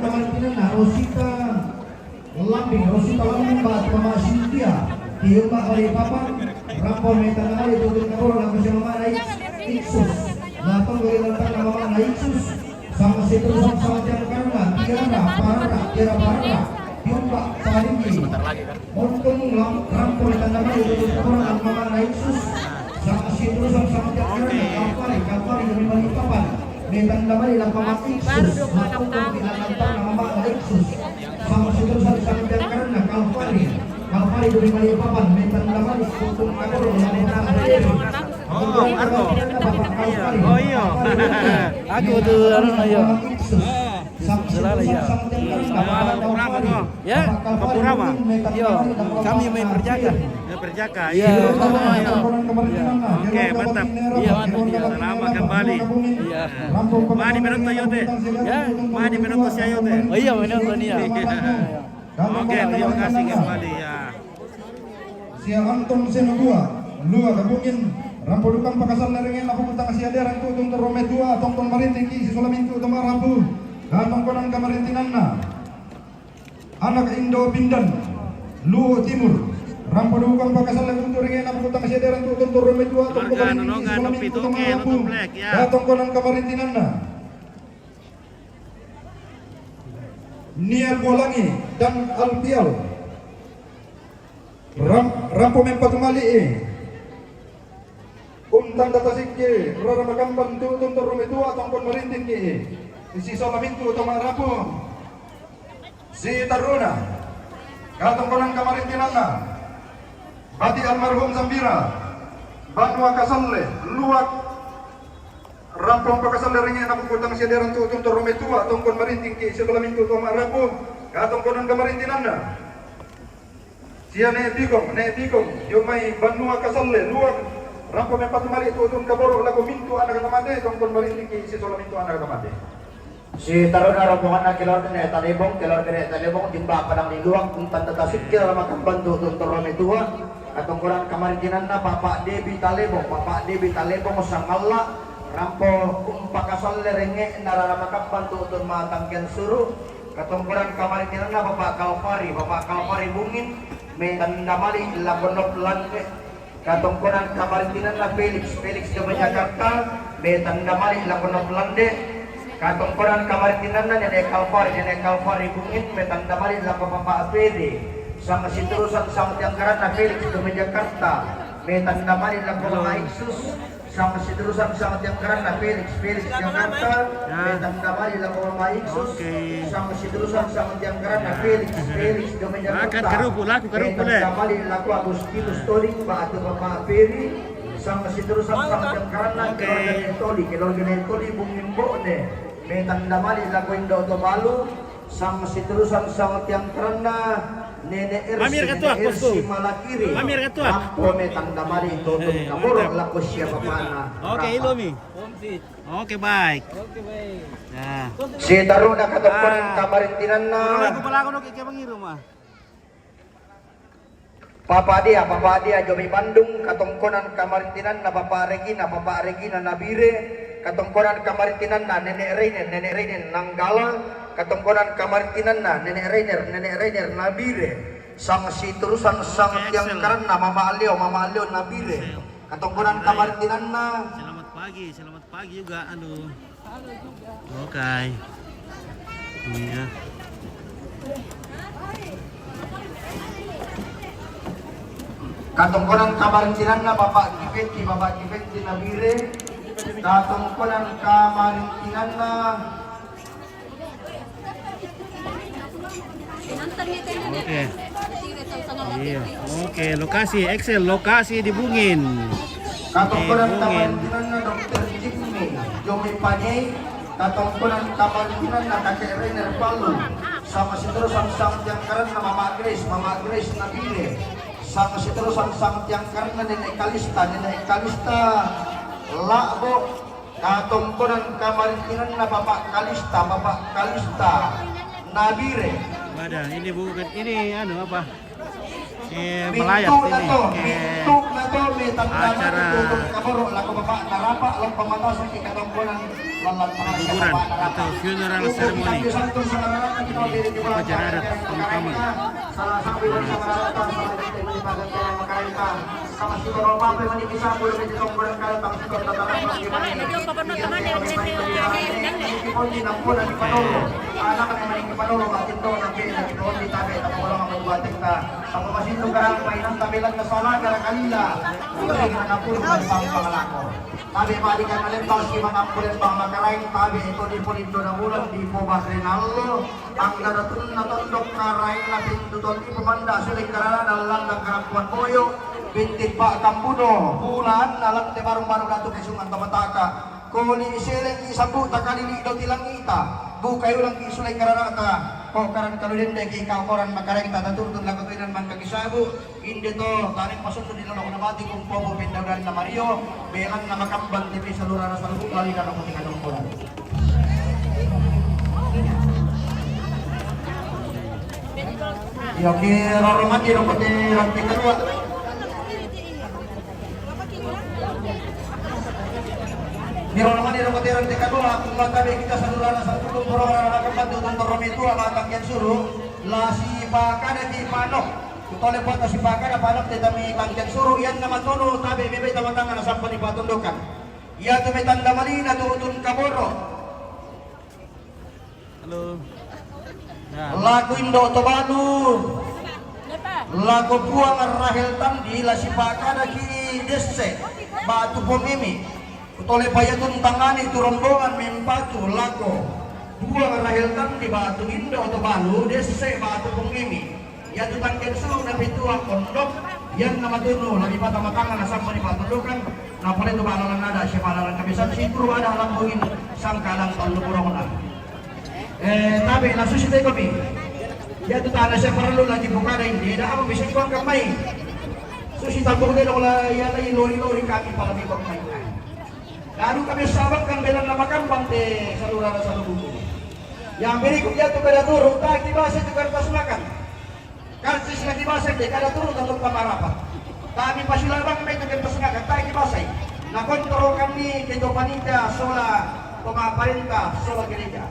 kamarintinanna Rosita Lambing, Rosita Lambing ba'tu Mama Cynthia, tiumba' Balikpapan, rampo metang damali tu'tun kaboro' lako sia Mama na Iksus, Iksus, na tongko ri lantanna Mama na Iksus, samma situru' samma tiangkaranna Tiara Parara, Tiara Parara, tiumba' Palinggi. Untung lam-, rampo metang damali tu'tun kaboro' lako Mama na Iksus, samma situru' samma tiangkaranna Kalvari, Kalvari ri Balikpapan, metang damali lako Mama Iksus, na tongko ri lantanna Mama na Iksus. Samma situru' samma tiangkaranna Kalvari. Kalvari ri Balikpapan, metang damali tu'tun kaboro' lako Mama na Iksus. Oh, Marco. Oh, iya. Aku tu, anu, iya. Salah, iya. Iya, Kalvari. Iya, Kalvari. Iya, kami main berjaga. Ya, berjaga. Iya. Iya. Iya. Oke, mantap. Iya, mantap. Iya. Selamat kembali. Iya. Ma'di menoto sia, Yote? Ya? Ma'di menoto sia, Yote? Oh, iya, menoto nia. Iya. Oke, terima kasih kembali, ya. Sia Anton Senobua, Lua Kabungin, rampo duka umpakasalle ringnge'na Pu'ta Kasihaderan tu'tun torro matua, tongkon marintingki' sisola mintu' to ma'rapu, katongkonan kamarintinanna Anak Indo Bindan, Luwu Timur, rampo duka umpakasalle tu'tun ringnge'na Pu'ta Kasihaderan tu'tun torro matua, tongkon marintingki' sisola mintu' to ma'rapu, katongkonan kamarintinanna Nia Kualangi dan Alpial. Ram-, rampo mempatu mali'i. Untanda tasikki, rara makamban tu'tun torro matua, tongkon marintingki'. Sisola mintu' to ma'rapu. Sitaruna. Katongkonan kamarintinanna Bati almarhum Sambira. Banua Kasalle, Luak. Rampo umpakasalle ringnge'na Pu'ta Kasihaderan tu'tun torro matua, tongkon marintingki' sisola mintu' to ma'rapu, katongkonan kamarintinanna. Sia Ne' Bikong, Ne' Bikong, dio mai banua Kasalle, Luak, rampo mempatu mali'i tu'tun kaboro' lako mintu' ana' katamate, tongkon marintingki' sisola mintu' ana' katamate. Sitaruna rombonganna keluarga Ne' Talebong, keluarga Ne' Talebong, tiumba' Padang di Luak, untanda tasikki, rara makamban tu'tun torro matua, katongkonan kamarintinanna Bapak Debi Talebong, Bapak Debi Talebong Sangalla, rampo umpakasalle ringnge'na rara makamban tu'tun Matangkean Suru', katongkonan kamarintinanna Bapak Kalvari, Bapak Kalvari Bungin, metang damali lako Nop Lande, katongkonan kamarintinanna Felix, Felix dio mai Jakarta, metang damali lako Nop Lande, katongkonan kamarintinanna Nene' Kalvari, Nene' Kalvari Bungin, metang damali lako Bapak Fede, samma siturusan samma tiangkaranna Felix dio mai Jakarta, metang damali lako Mama Iksus, samma siturusan samma tiangkaranna Felix, Felix Jakarta, metang damali lako Mama Iksus, samma siturusan samma tiangkaranna Felix, Felix dio mai Jakarta, metang damali lako Agustinus Toding ba'tu Bapak Feri, samma siturusan samma tiangkaranna keluarga Ne' Toli, keluarga Ne' Toli Bungin Bo'ne, metang damali lako Indo' Tobalu, samma siturusan samma tiangkaranna Nene' Ersi, Nene' Ersi Malakiri, rampo metang damali tu'tun kaboro' lako sia bapa'na. Oke, ilomi. Oke, baik. Oke, baik. Ya. Sitaruna katongkonan kamarintinanna. Papa Dia, Papa Dia dio mai Bandung, katongkonan kamarintinanna Bapak Regina, Bapak Regina Nabire, katongkonan kamarintinanna Nene' Rainer, Nene' Rainer Nanggala, katongkonan kamarintinanna Nene' Rainer, Nene' Rainer Nabire, samma siturusan samma tiangkaranna Mama Leo, Mama Leo Nabire, katongkonan kamarintinanna. Selamat pagi, selamat pagi juga, anu. Oke. Iya. Katongkonan kamarintinanna Bapak Kifeti, Bapak Kifeti Nabire. Katongkonan kamarintinanna. Oke. Iya. Oke, lokasi Excel, lokasi di Bungin. Katongkonan kamarintinanna Dokter Jimmy, Jomi Panyei, katongkonan kamarintinanna Kakek Rainer Palu, samma siturusan samma tiangkaranna Mama Grace, Mama Grace Nabire, samma siturusan samma tiangkaranna Nene' Kalista, Nene' Kalista La'bo' katongkonan kamarintinanna Bapak Kalista, Bapak Kalista Nabire. Ada, ini bukan, ini anu apa? Eh, melayat ini. Eh, acara kuburan atau funeral ceremony. Upacara adat pemakaman. Tabe' balikan lembang si mangampu lembang Makaraeng, tabe' iko di Polindo na bulan di Pobah Rinallo, angga datunna tondok Karaeng na pintu tol di Pomanda, suling karana landang karampuan boyo, bintik Pak Kambuno, bulan na lante barung-barung datu kesungan tamataka, koli seleng i sambu takali do tilangita, bukai ulang ki suling karanata, ko karan kalu dende ki kau koran Makaraeng ta taturtun lako tuinan mangka ki sabu, Inde to, tarik pasundu di lolong nabati kumpopo pindaganna Mario, belanna makambang tipi salurana saluhung lali na rokoti kadongkonan. Iyo, ki roro mati rokoti ranting kadua. Ki roro mati rokoti ranting kadua, kumatabe kita salurana saluhung porong rana makambang tu tontor romi tua batang kian suru, la sipakada di panok. Kutole pata sipakada panok te tami tangkian suru, ianna matunu tabe' bebe tama tangan na sampa ni patundukan. Iatu me tanda malina turutun kaboro. Halo. Ya. Lako Indo' Tobalu. Lako Puang Rahel Tandi la sipakada ki desse batu pongimi. Kutole payatun tangani tu rombongan mempatu lako Puang Rahel Tandi batu Indo' Tobalu desse batu pongimi. Iatu tangkian suru na pitua kondok, ianna matunu, lagi patama tangan na sampa ni patundukan, na pole tu balalan ada, si balalan kabisan, si turu ada lambungin, sangkalang tallu burongna. Eh, tabe' na susi te kopi. Iatu tana sia parallu lagi bukada inde, da apa bisa ikuan kamai. Susi tambung de dola ia lagi lori-lori kami pala mikot mai. Lalu kami sabangkan belanna makambang te salurana saluhung. Yang berikut iatu kada turu, taki basa itu kertas makan. Karcis lagi basa de kada turu tatap pamarapat. Kami pasilabang me itu kertas makan, taki basa. Na kontrol kami ketua panitia sola pemaparenta sola gereja.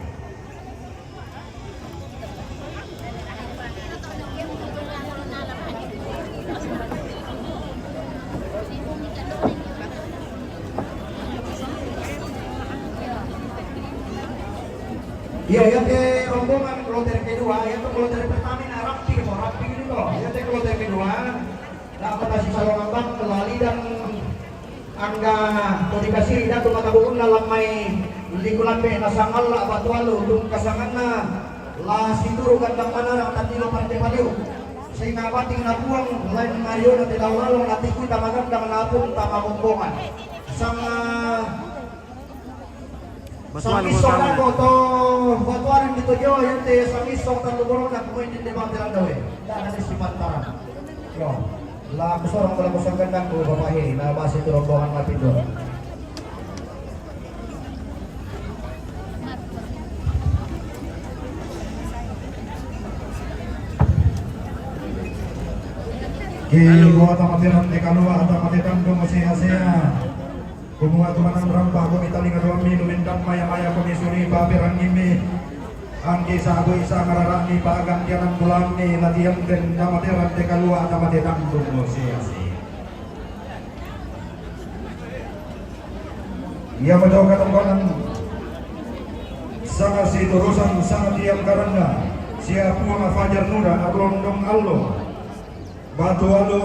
Iya, iya, te rombongan kloter kedua, iya, te kloter pertama ini rapi, mau rapi gitu loh. Iya, te kloter kedua. Dapat nasi salong abang, kelali dan angga kau dikasih datu mata bukunna lamai liku lambe na sangalla batu alu, dum kasanganna la situru gandang manarang tatilo parte paliu. Sehingga bating na buang lain mario na tidak lalu na tiku tama gandang na pun tama bumbongan. Sama Batualu. Samiso pertama. Lako to batualu di tojo, yante samiso tallu borona, kumoy di debate landawe. Dana di si pantaran. Yo. La kusorong pala kusang gandang ku bapahi, na basi tu rombongan na pindo. Ki, buat amat iran di kalua, amat iran di musi asia. Kumua tumanan rampa kumi talinga duammi, lumendang maya-maya kumi suri papirangimmi. Angki sabu isa ngarara'mi pa'gantianan bulammi, latihan den namateran te kalua' tamate tanggung sia-sia. Ia mato katongkonan sanga siturusan sanga tiang karanna sia Puang Fajar Nuda Abrondong Allo Batu Alu.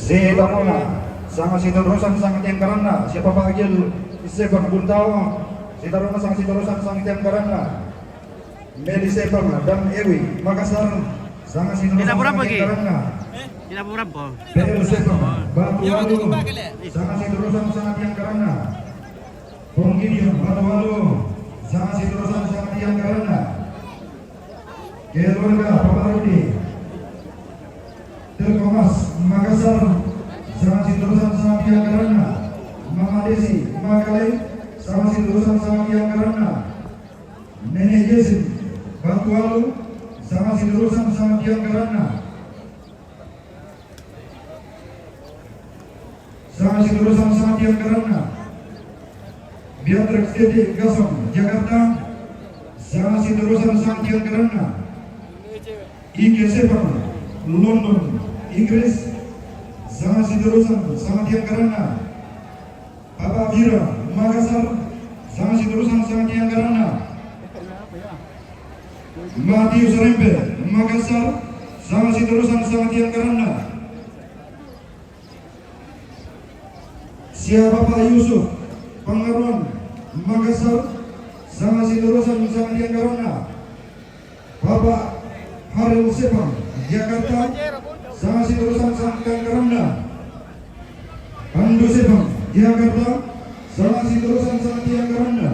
Sitamona, sanga siturusan sanga tiang karanna, siapa pagil, siapa buntao, sitarona sanga siturusan sanga tiang karanna. Meli Sepang dan Ewi Makassar, Sanga si Dorosan, sanga tiang karanna. Pa'el Sepang, Batu Alu, sanga si Dorosan, sanga tiang karanna. Pong Gideon, Batu Alu, sanga si Dorosan, sanga tiang karanna. Keluarga Papa Rudi, Telkomas Makassar, sanga si Dorosan, sanga tiang karanna. Mama Desi Makale, sanga si Dorosan, sanga tiang karanna. Nenek Jason, Batu Alu, sanga si Dorosan, sanga tiang karanna. Sanga si Dorosan, sanga tiang karanna. Beatrix Edi Gasong, Jakarta, sanga si Dorosan, sanga tiang karanna. Ike Sepang, London, Inggris, sanga si Dorosan, sanga tiang karanna. Papa Vira, Makassar, sanga si Dorosan, sanga tiang karanna. Matius Rempe, Makassar, sanga si Dorosan, sanga tiang karanna. Sia Papa Yusuf, Pangaruan, Makassar, sanga si Dorosan, sanga tiang karanna. Papa Haril Sepang, Jakarta, sanga si Dorosan, sanga tiang karanna. Pandu Sepang, Jakarta, sanga si Dorosan, sanga tiang karanna.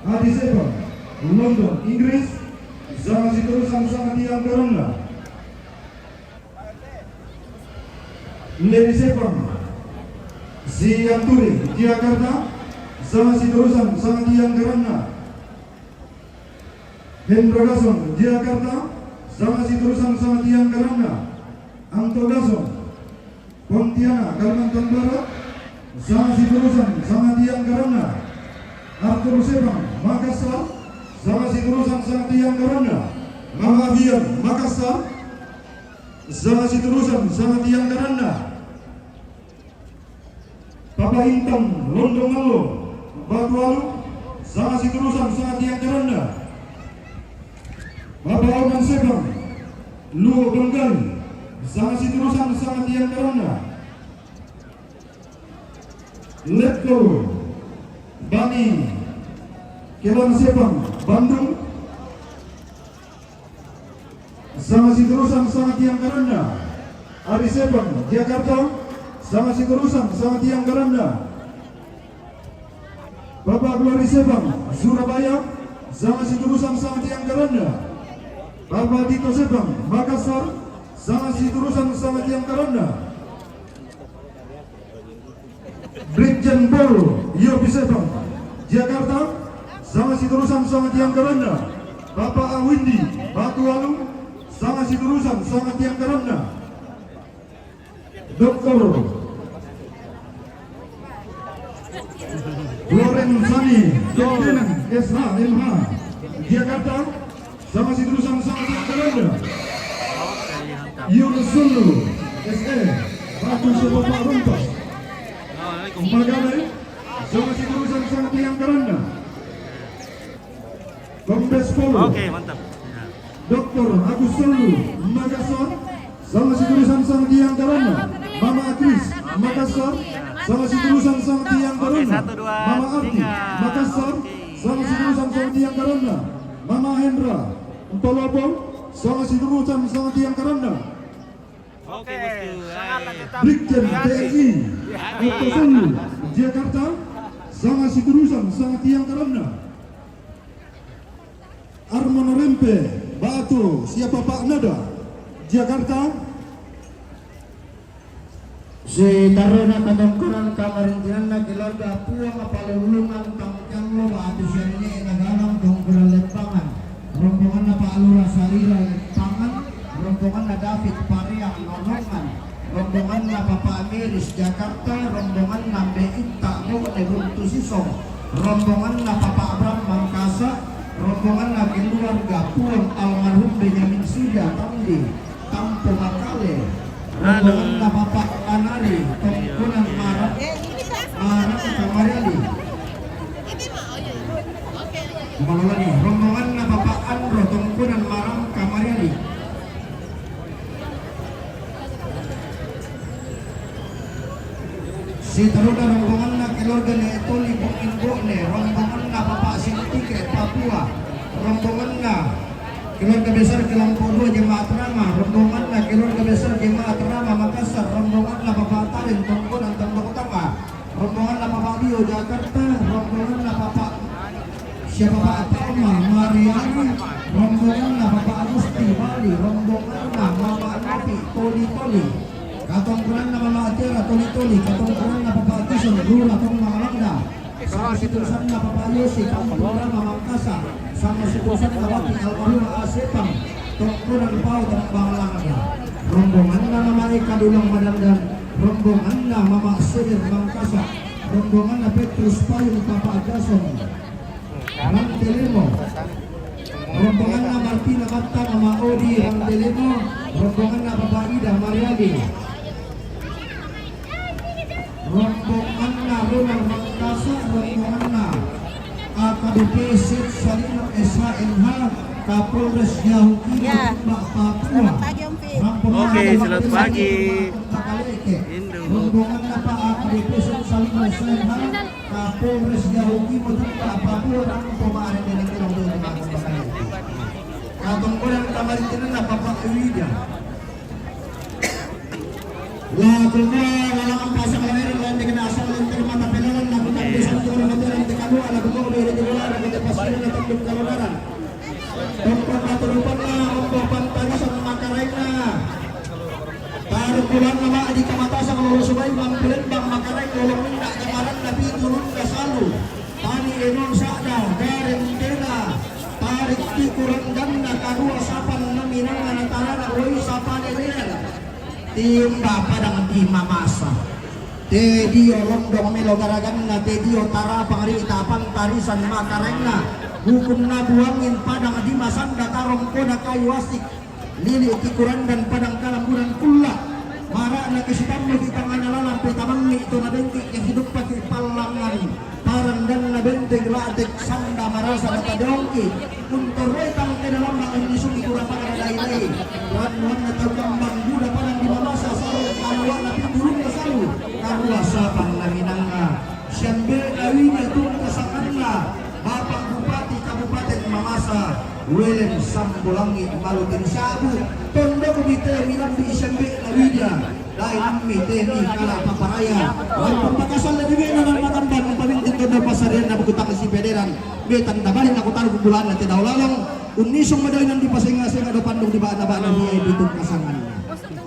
Adi Sepang, London, Inggris, sanga si Dorosan, sanga tiang karanna. Lady Sepang, Sianturi, Jakarta, sanga si Dorosan, sanga tiang karanna. Hendra Gasong, Jakarta, sanga si Dorosan, sanga tiang karanna. Anto Gasong, Pontianak, Kalimantan Barat, sanga si Dorosan, sanga tiang karanna. Arthur Sepang, Makassar, sanga si Dorosan, sanga tiang karanna. Mama Avian, Makassar, sanga si Dorosan, sanga tiang karanna. Papa Intan, London Allo, Batu Alu, sanga si Dorosan, sanga tiang karanna. Papa Oman Sepang, Luo Banggai, sanga si Dorosan, sanga tiang karanna. Letkol Bani Kelan Sepang, Bandung, sanga si Dorosan, sanga tiang karanna. Ari Sepang, Jakarta, sanga si Dorosan, sanga tiang karanna. Papa Glory Sepang, Surabaya, sanga si Dorosan, sanga tiang karanna. Papa Tito Sepang, Makassar, sanga si Dorosan, sanga tiang karanna. Brigjen Pol Yopi Sepang, Jakarta, sanga si Dorosan, sanga tiang karanna. Papa Awindi, Batu Alu, sanga si Dorosan, sanga tiang karanna. Doktor Loren Sani, Pimpinan S H M H, Jakarta, sanga si Dorosan, sanga tiang karanna. Yunus Sulu, S E, Batu Sepapa Rumpas, Magale, sanga si Dorosan, sanga tiang karanna. Kombes Pol, oke, mantap. Ya. Doktor Agus Sulu, Makassar, sanga si Dorosan, sanga tiang karanna. Mama Kris, Makassar, sanga si Dorosan, sanga tiang karanna. Oke, satu, dua, tiga. Mama Arti, Makassar, oke, sanga si Dorosan, sanga tiang karanna. Mama Hendra, Ntolopong, sanga si Dorosan, sanga tiang karanna. Oke, Bosku. Hai. Brigjen T N I Okto Sulu, Jakarta, sanga si Dorosan, sanga tiang karanna. Armando Rempe, Batu, sia Papa Nada, Jakarta. Sitarona katongkonan kamarintinanna keluarga Puang Palulungan Tangkiang Loba Atu Sianne Nagalang Tongkonan Leppangan, rombonganna Pak Lurah Salira Leppangan, rombonganna David Pariang Nonongan, rombonganna Papa Miris Jakarta, rombonganna Mbe Itta Bone Buntu Sisong, rombonganna Papa Abram Mangkasa, rombonganna keluarga Puang almarhum Benyamin Suja Tandi, Tampo Makale, rombonganna Papa Anari, Tongkonan Marang, Marang Kamariali. Malolani, rombonganna Papa Andro, Tongkonan Marang Kamariali. Sitarona rombonganna keluarga Netoli Pongin Bone, rombonganna Papa Sintike Papua, rombonganna Keluarga besar kelompok dua Jemaat Rama, rombonganna keluarga besar Jemaat Rama Makassar, rombonganna Bapak Tarin, Tongkonan Tondok Tama, rombonganna Bapak Dio Jakarta, rombonganna Bapak siapa Bapak Tama Mariani, rombonganna Bapak Agusti Bali, rombonganna Mama Novi Toli Toli, katongkonanna Mama Tiara Toli Toli, katongkonanna Bapak Tison Lura Tongma Alangda, sama situsanna Bapak Yosi Kampung Rama Mangkasa, sama situsanna Bapak Almarhum Asepang, tongkonan Pau Tembang Langga, rombonganna Mama Eka Dulang Madandan, rombonganna Mama Sedir Mangkasa, rombonganna Petrus Payung Bapak Jason Rantelemo, rombonganna Martina Batta Mama Odi Rantelemo, rombonganna Bapak Ida Mariadi, rombonganna Ronald Mangkasa, rombonganna A K B P Set Salino S H M H, Kapolres Yahukimo Ya. Tembak Papua. Selamat pagi, Om Fit. Oke, selamat pagi. Takaleke. Indo. Rombonganna Pak A K B P Set Salino S H M H, Kapolres Yahukimo Tembak Papua, rampo mare dengan terang dengan mare. Katongkonan kamarintinanna Bapak Wida. Laku mua walangan pasang lahiran, lanjut kena asal lenteng mata pelalan, laku tak bisa turun motor yang tekalua, laku kau beri di bola, laku tak pas kena tembuk kalonaran. Tongkon batu rupanna, ombo pantarisan makaraina. Taruh bulan nama di kamatasan, lolo subai, bang pelembang makarain, lolo minta kamaran, tapi turun ke salu. Tani enon sada, garen tena, tarik tiku rengganna karua sapan naminanga natarana woi sapane lea. Timba padang di mamasa. Te dio rondong melo garaganna, te dio tarapang ri tapang tarisan makaraenna. Hukum na buangin padang di masanda tarong koda kayu asik. Lili ti kurandan padang kalambunan kulla. Mara'na ke sitammu di tangana lalang pe tamangi to nabengki ke hidup pake pallangan. Parandanna benteng la'dek sanda marasa na tadongki. Untoroi tangke dalam na unnisung kurapang na dai-dai. Rannuanna tau kambang buda padang di mamasa saru kaluana pindurung na saru. Karua sapang na minanga. Siambe'na wida tungka sanganna Bapak Bupati Kabupaten Mamasa, Welen Sambolangi Malutin Sabu, tondok mite milambi siambe'na wida, dai nammi te mi kala paparaya, lampung pakasal lebih bena dan makan dan paminting tondok pasarian na bukutang si pederan, betan da balik na kutaru kumbulan na te dau lalong, unnisung madai nan di pasenga-senga do pandung di bana-bana di ai di tungka sanganna.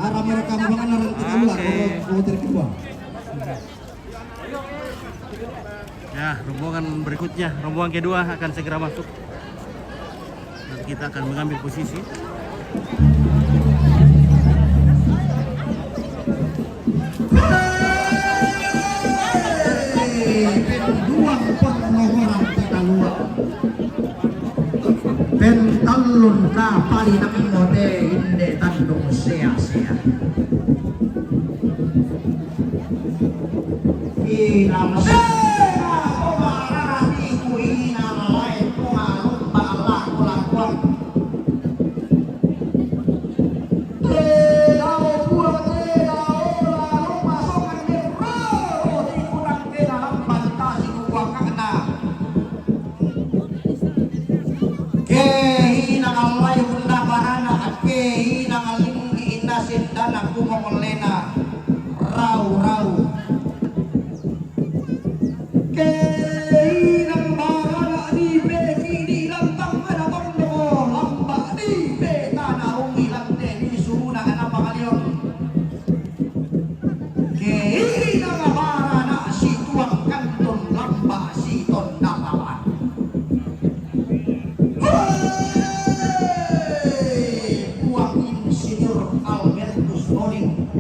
Ara mereka mabangan aran kita dua, Oke. Kalau, kalau terkit dua. Ya, rombongan berikutnya, rombongan kedua akan segera masuk. Dan kita akan mengambil posisi. Pentallun kapali nang mote inde tandung sea-sea. Inang sera pomaratiku inang lae pomarumba laku-lakuan. Tedao pua tedao lalu pasongan merro roti kurang kena lamban tasi kukuangkakna. Kehinang alai bunda barana, kehinang alimmi inna sindana kumongolena. Rau-rau. Kehinang barana di peki di lambang mana tondoko lamba di petana ungi lante di suruna kana pangalion. Kehinang barana situang kantun lamba siton datawan. Hei, Puang Insinyur Albertus Moling.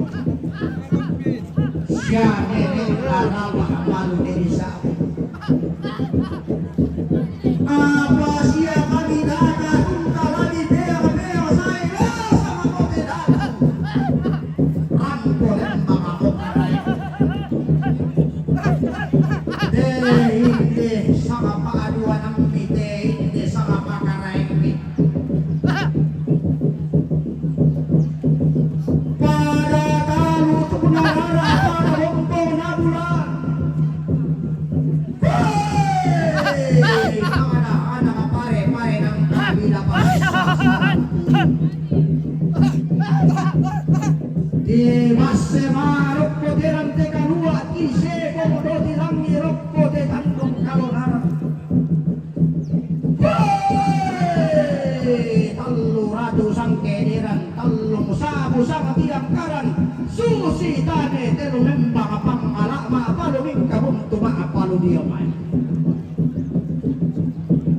Siapa ini arah malu dari sapi? Apa sia kami dana tungkal lagi bea-bea saya sama kote dana. Rangko lembang aku karai. Te inde sama pa'aduanammi, te inde sama pakaraengmi. Pada talu tu narara pada lompo na bulan. Hei,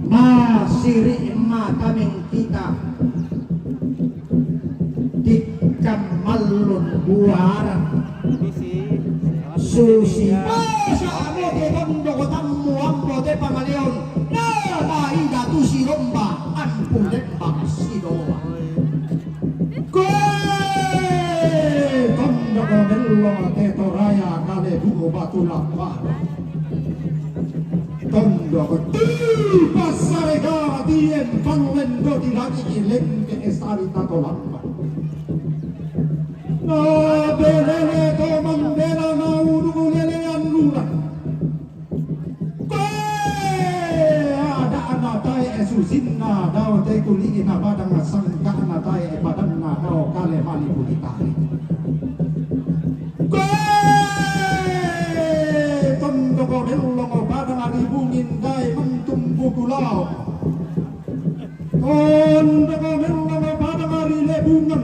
Masiri' mata mintita, tikkang mallun buaran. Susi pasa' mo te tondok tammu ambo te pangaleon, na maida tu si lomba ampu lembang si doa. Koe tondok mello te Toraya kale buo batu lappa. Tondok ti passarega ti empang lendo ti lagi ilengke esari tato lamba. Na belele to mambela na udu lele annuran. Koe ada'na tae' susinna dao te kuli'na padang, sangka'na tae' padanna dao kale mali pulitari. Koe tondok mellong padang ri Bungin tae' mantumbu kulao. Tondok mellong padang ri Lebungan.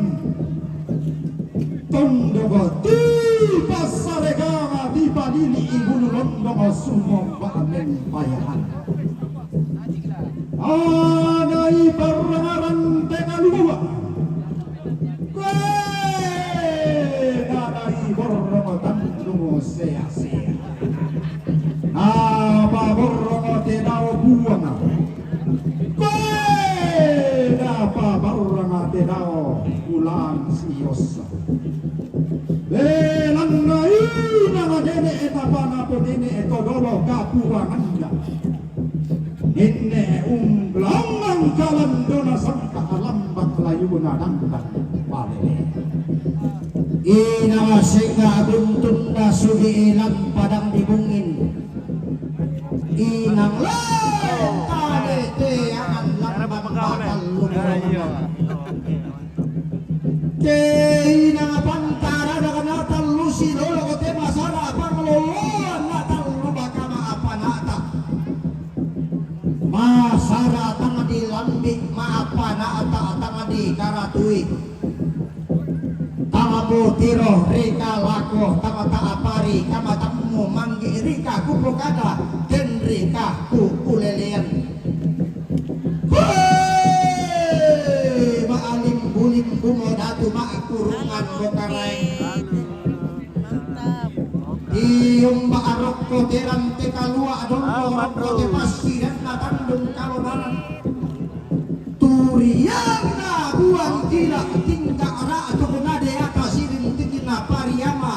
Tondok ti passarega ti palili' bulu londong sumomba mempayahan. Anai parrangaran te kalua. Koe nadai borrong tandung sea-sea. Apa borrong te dao buang. Koe dapa barrang te dao ulang siossa. Belanna ina nene' tapana ponene' to dolo kapuranganna. Nene' umblongang kalandona sangka alambak layuna dandang palele. Ina senga buntunna sugi ilan padang di Bungin. Inang le tane te angan lambang batal lu. Te inang pantara daga natal lu si lolo ko te masara pangloloan natal lu bakama apa nata. Masara tang di lambi ma apa nata tang di karatui. Tama mutiro rika lako tama ta apari kama tammu manggi rika kupo kada den rika ku kulelean. Hei, maalimbu-limbu mo datu maakurungan mo karaeng. Iumba arokko te rante kalua dondo rokko te passi dan natandung kalonaran. Turianna buang kila tingka ra'tuk nade ata sirintikina pariama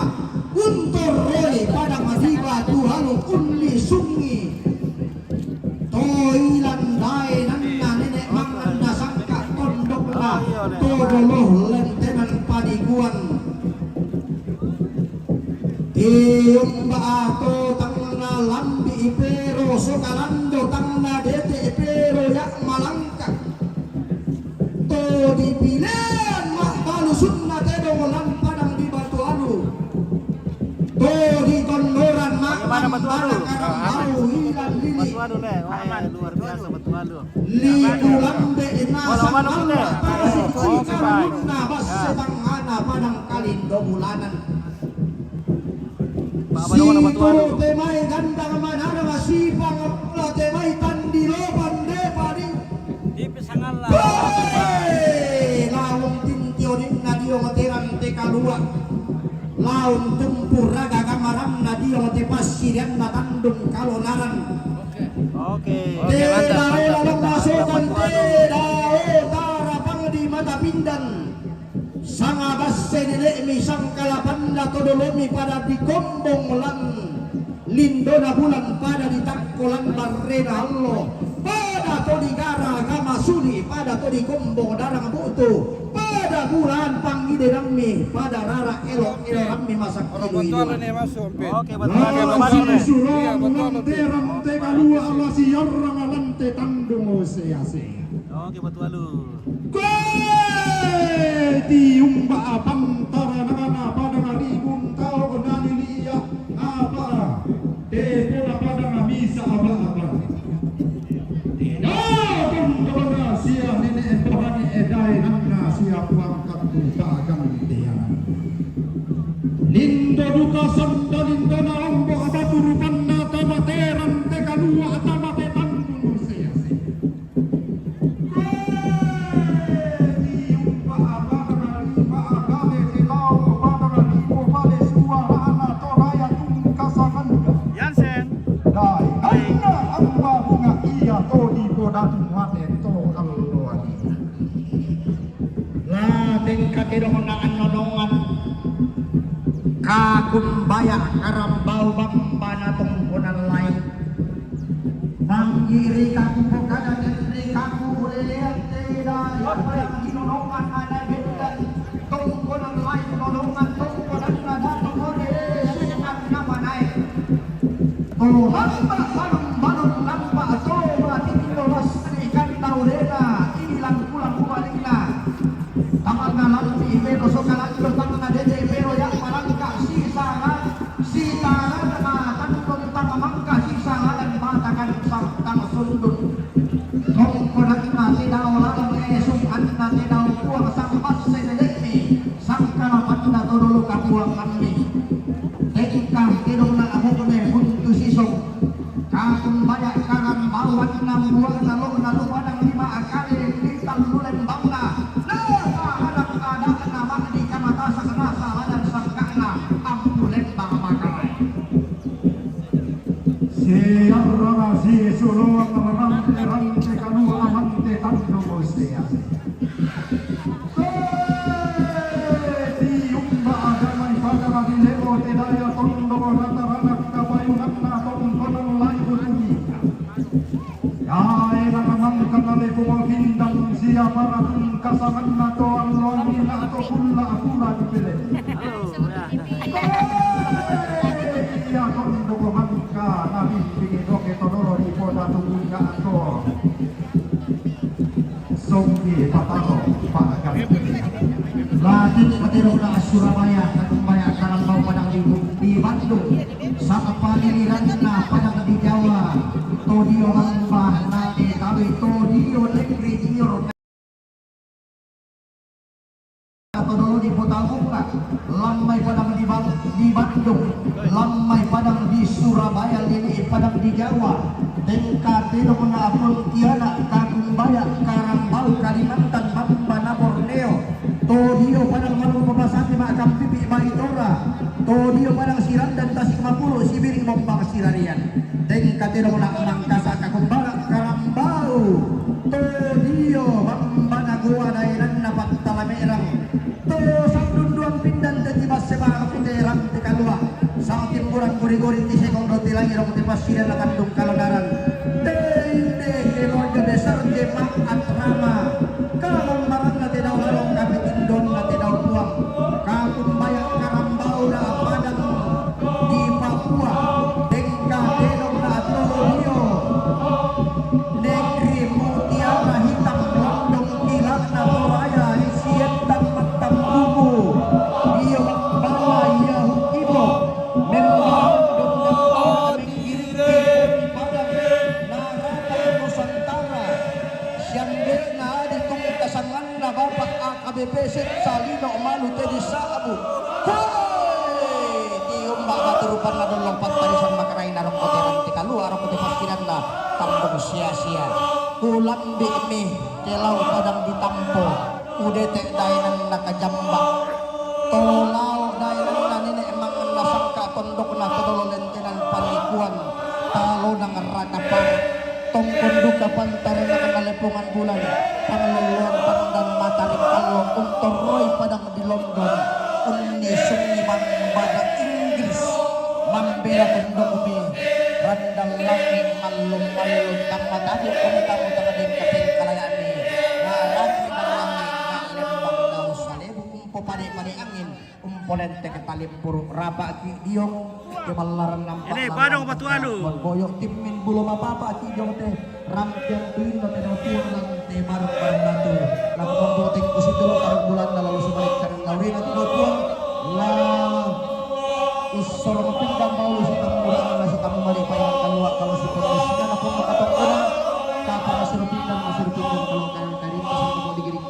untorroi padang di batu halu unni sungi. Toilan daenanna nene' manganna sangka tondokna to doloh lentenan padikuan. Tiumba ato tangna lambi' pero sokalando tangna dete' pero ya' malangka. To dipilean ma'balu sunna tedong lan padang di Batu Alu. To ditondoran ma'balu karambau hilan lili. Liku lambe' nasang Allah tasi' si kalunna basse tangngana padang kalindo bulanan. Situ te mai gandang manana masipang pula te mai tandi lopan de padi. Hei, laung tintioninna dio terang te kalua. Laung tumpuraga gamaranna dio te passirianna tandung kalonaran. Oke. Te dao lalong masokan te dao tarapang di mata pindan. Sanga basse nene'mi sangkalapanna to dolomi pada di kombong lan lindona bulan pada di takko lan barrena allo pada to di gara gama suli pada to di kombong darang bu'tu pada bulan pangidenammi pada rara elo-elorammi masakkilu-iluan. Oke, betul. Oke, betul. Iya, betul. Terang te kalua ala siarrang lan te tandung sea-sea. Oke, betul. Koe tiumba pantaranana padang ribung tau naliliya apa? Te pola padang misa apa-apa. Tidak pun kepada sia nene' pohani edai nanna sia puangkat tu tagang tiang. Lindo duka sanda lindona ombo batu rupanna tamatera Dong na anonongan, kakumbaya karambau bamba na tongkonan lain. Manggiri kaku pokadan ri kaku ulelean te da yapa yang hinonongan ana bendan tongkonan lain nonongan tongkonan na datu mode yang nama naik. Tuhan tak balon-balon nampak coba titik dolas ikan taurena inilan pulang kubalikna. Tamanna lambi pero sokalando tamanna dede pero yang malangka sisara sitara na tangkong tama mangka sisara dan matakan tang sundun. Tongkonanna tidao laleng esung anna tidao puang sambat senedekmi sangkalapanna todolo kapuang ammi. Tengkah kedong na abokne huntu sisong. Kakumbaya karambauan nambuana lo'na lupadang lima akale di tallu lembangna. Nasa anak adakna ma'di kamatasak nasa ladan sangka'na ampu lembang makalai. Siarrara sisuluang rante-rante kalua amante tandung usia. Tiumba agama ibadah bagi lemo te daya tondong rata-rata kapayunganna tongkonan lai butuhi. Daerah mangkana lepo mangkindang siapa ratun kasanganna to alloangina to kulla-kulla dipele. Iya tondong mangka nabi pingi doke todoro di poda tubunya to. Songki pataro pa'akal. Latin patirona Surabaya, Surabaya karambau padang di, di Bandung. Sapa giliranna padang di Jawa. Todio lambah nate tabe todio negeri inyor. Atau dulu di Kota Bunga, lammai padang di, Bang, di Bandung, lammai padang di Surabaya, lili padang di Jawa, tengka tedong na Pontianak, Kakumbaya, Karambau, Kalimantan, Bamba na Borneo, todio padang malu papasati makam pipi Baitora, todio padang Sirandan Tasik Mapulu, Sibiring Bombang Sirarian. Tengka tedong na Mangkasa Kakumbaya Karambau. Todio bamba na goa daenanna Pattala Merang. To sangdunduan pindan te tibasse barang te rante kalua. Sang timburan gori-gori ti sekong roti langi rong te passidan na tandung kalonaran. Te inde keluarga besar jemaat Rama. Kalang maranna te dao lalong kapitindonna te dao puang. Kakumbaya Karambau na padang di Papua, tengka tedong na todio, negeri mutiara hitam, lambung kilana Toraya, isi endang matang bubu, dio bala ia hukibo, memang dong menggiring padang, narata Nusantara, siambena di tungkasangan Na Bapak A K B P Setsa Lino Malu Teddy Sabu. Hoi! Tiumba batu rupanna dollong pattarisan makaraina rong koteran ti kalua rong kote passidanna tambung sia-sia. Kulambi mi kelau padang ditampo. Udete daenanna kajamba. Tolao daenanna nene manganna sangka tondokna todolo lentenan panikuan. Talonang raka pare. Tongkon duka pantarana kena lepongan bulan, pangloloan pandan matarik kallo, untorroi padang di London, unni sungi mambada Inggris, mambela tondokmi, randang langi mallum-mallum, tamma tabu kami tamu tengah dengka pengkalayani, ngaraki na langi, na lembang daun salebu, umpo pade-pade angin, Umponen te ketali puru rapa ki diong ke mallaran nampak. Ini padong batu alu. Boyok timmin bulo mapapa ki diong te rampian tuin na te dau tuang dan te barang-barang batu. Laku mampu tengku situ lo karung bulan na lalu sebalik karung gauri na te dau tuang. La usor pindang mau si kamu murah na si kamu mali payah kalua kalau si pun si kana pun makatok kurang. Kata masih pindang masih pindang kalau kanan kari pasang mau digiring.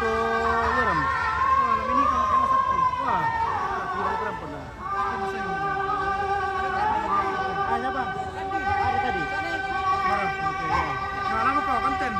Oh, iya, Ram. Oh, ini kalau kena satu. Wah, ah, tinggal berapa dah? Ada tadi. Ada tadi. Marah. Oke, ya. Nah, lama kau konten.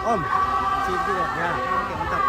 Om, sip juga. Ya, oke, mantap.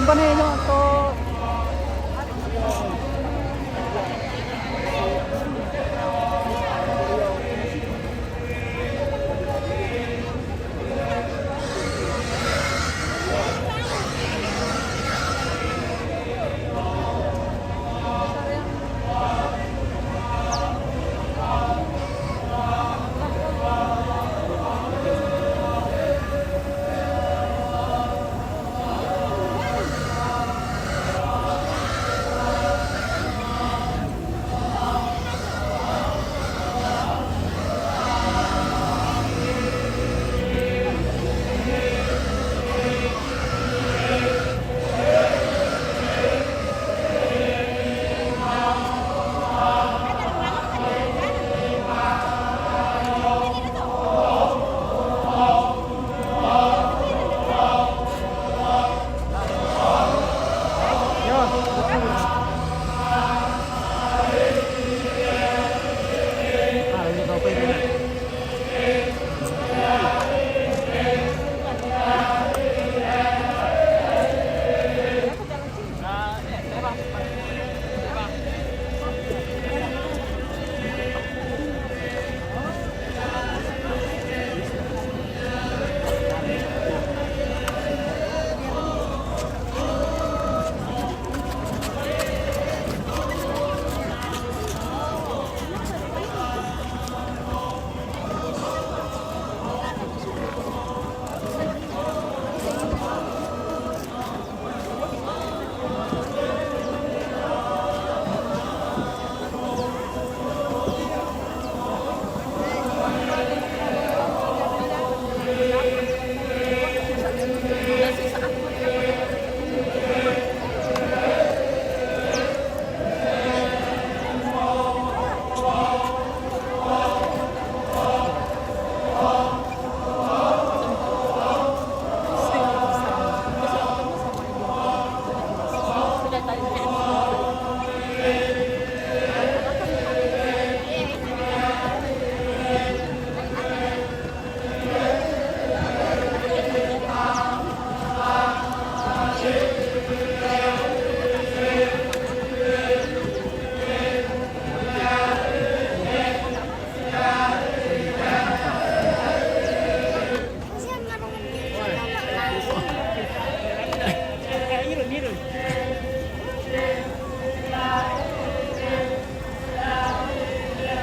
Pane yo to.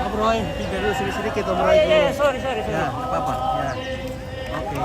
Om Roy, pindah dulu sini sedikit, Om Roy. Oh, iya, iya, dulu. Sorry, sorry, sorry. Ya, nggak apa-apa. Ya. Oke.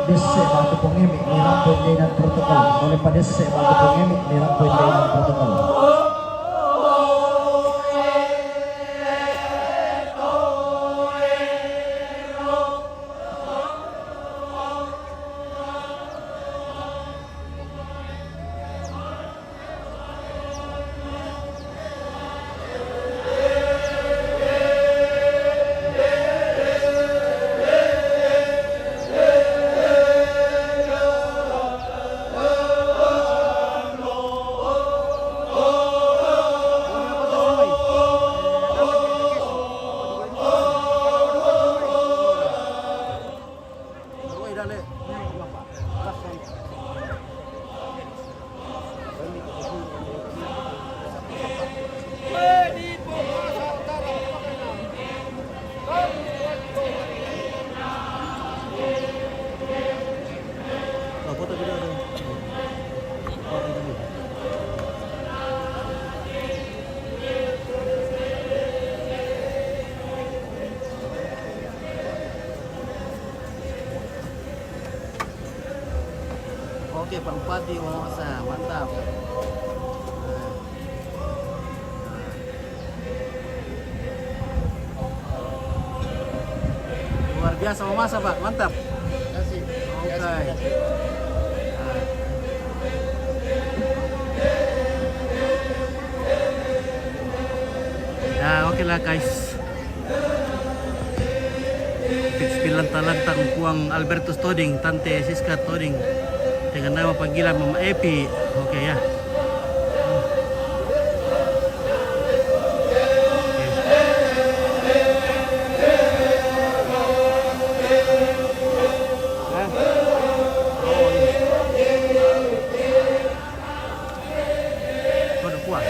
Desse batu pengemi ni rampoi dengan protokol. Oleh pada desse batu pengemi ni rampoi dengan protokol. Oke, Pak Bupati, Mama Masa, mantap. Nah. Luar biasa, Mama Masa, Pak, mantap. Terima kasih. Oke. Terima kasih, terima kasih. Nah. Ya, oke lah, guys. Pits pilantang-lantang Puang Albertus Toding, Tante Siska Toding, dengan nama panggilan Mama Epi. Oke ya. Oke. Waduh, kuat.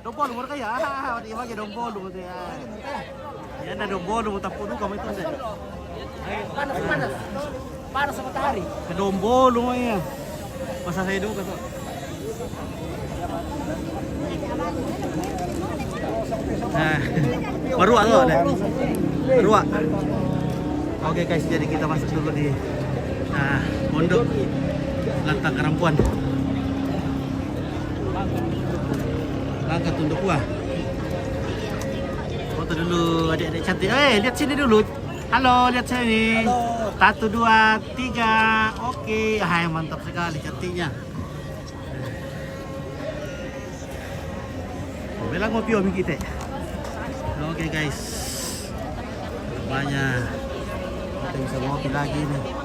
Dombolo mo kaya? Ah, di ba, dombolo mo kaya? Yan na, dombolo mo, tapo doon kami ito, sir. Panas, panas. Panas sa matahari. Kadombolo mo yan. Masasay doon ka to. Ah, barua to, deh. Barua. Oke, guys, jadi kita masuk dulu di, ah, pondok Lantang Karampuan. Langkah tunduk, wah. Foto dulu adik-adik cantik. Eh, lihat sini dulu. Halo, lihat sini. Halo. Satu, dua, tiga. Oke, hai, mantap sekali cantiknya. Bilang ngopi, ngopi kita. Oke, guys. Banyak. Kita bisa ngopi lagi nih.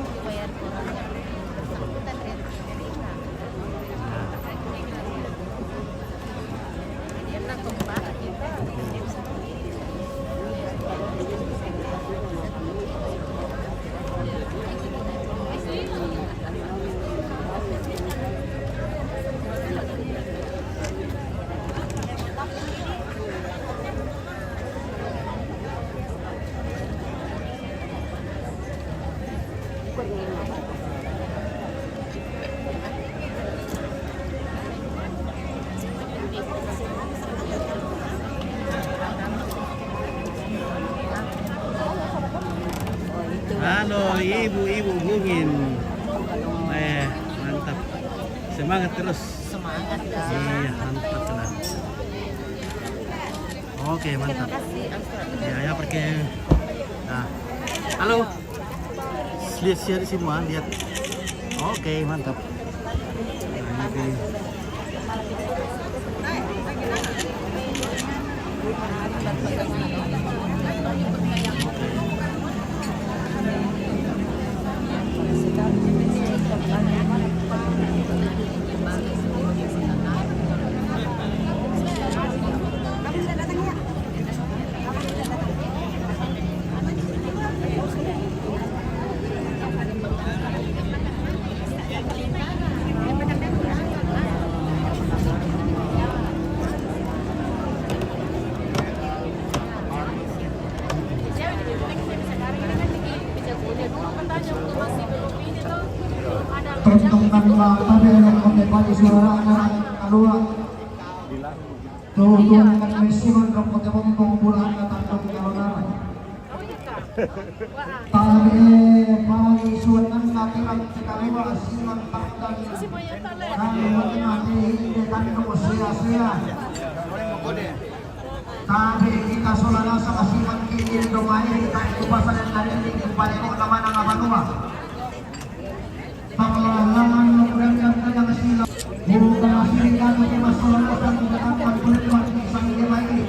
Halo, ibu-ibu bungin. Eh, mantap. Semangat terus. Semangat, Kak. Iya, mantap lah. Oke, mantap. Terima kasih, Angsa. Ya, ya, pergi. Nah. Halo. Lihat siya di semua, lihat. Oke, mantap. Nah, ini. Tonton kan ma tabe rokko te pali suarana kalua. Tutuan kan mesiman rokko te bombong bulana tandung kalonara. Tabe pali suarana tirang te kalua siman tandang. Kami mati inde tandung sia-sia. Tabe kita sola nasa kasiman kini domai kita kupasanan dari ini kembali kok nama nama banua. Panglalangan mengurangkan kadang sila. Buka sila ke masalah dan datangkan penumpang di sang dia lagi.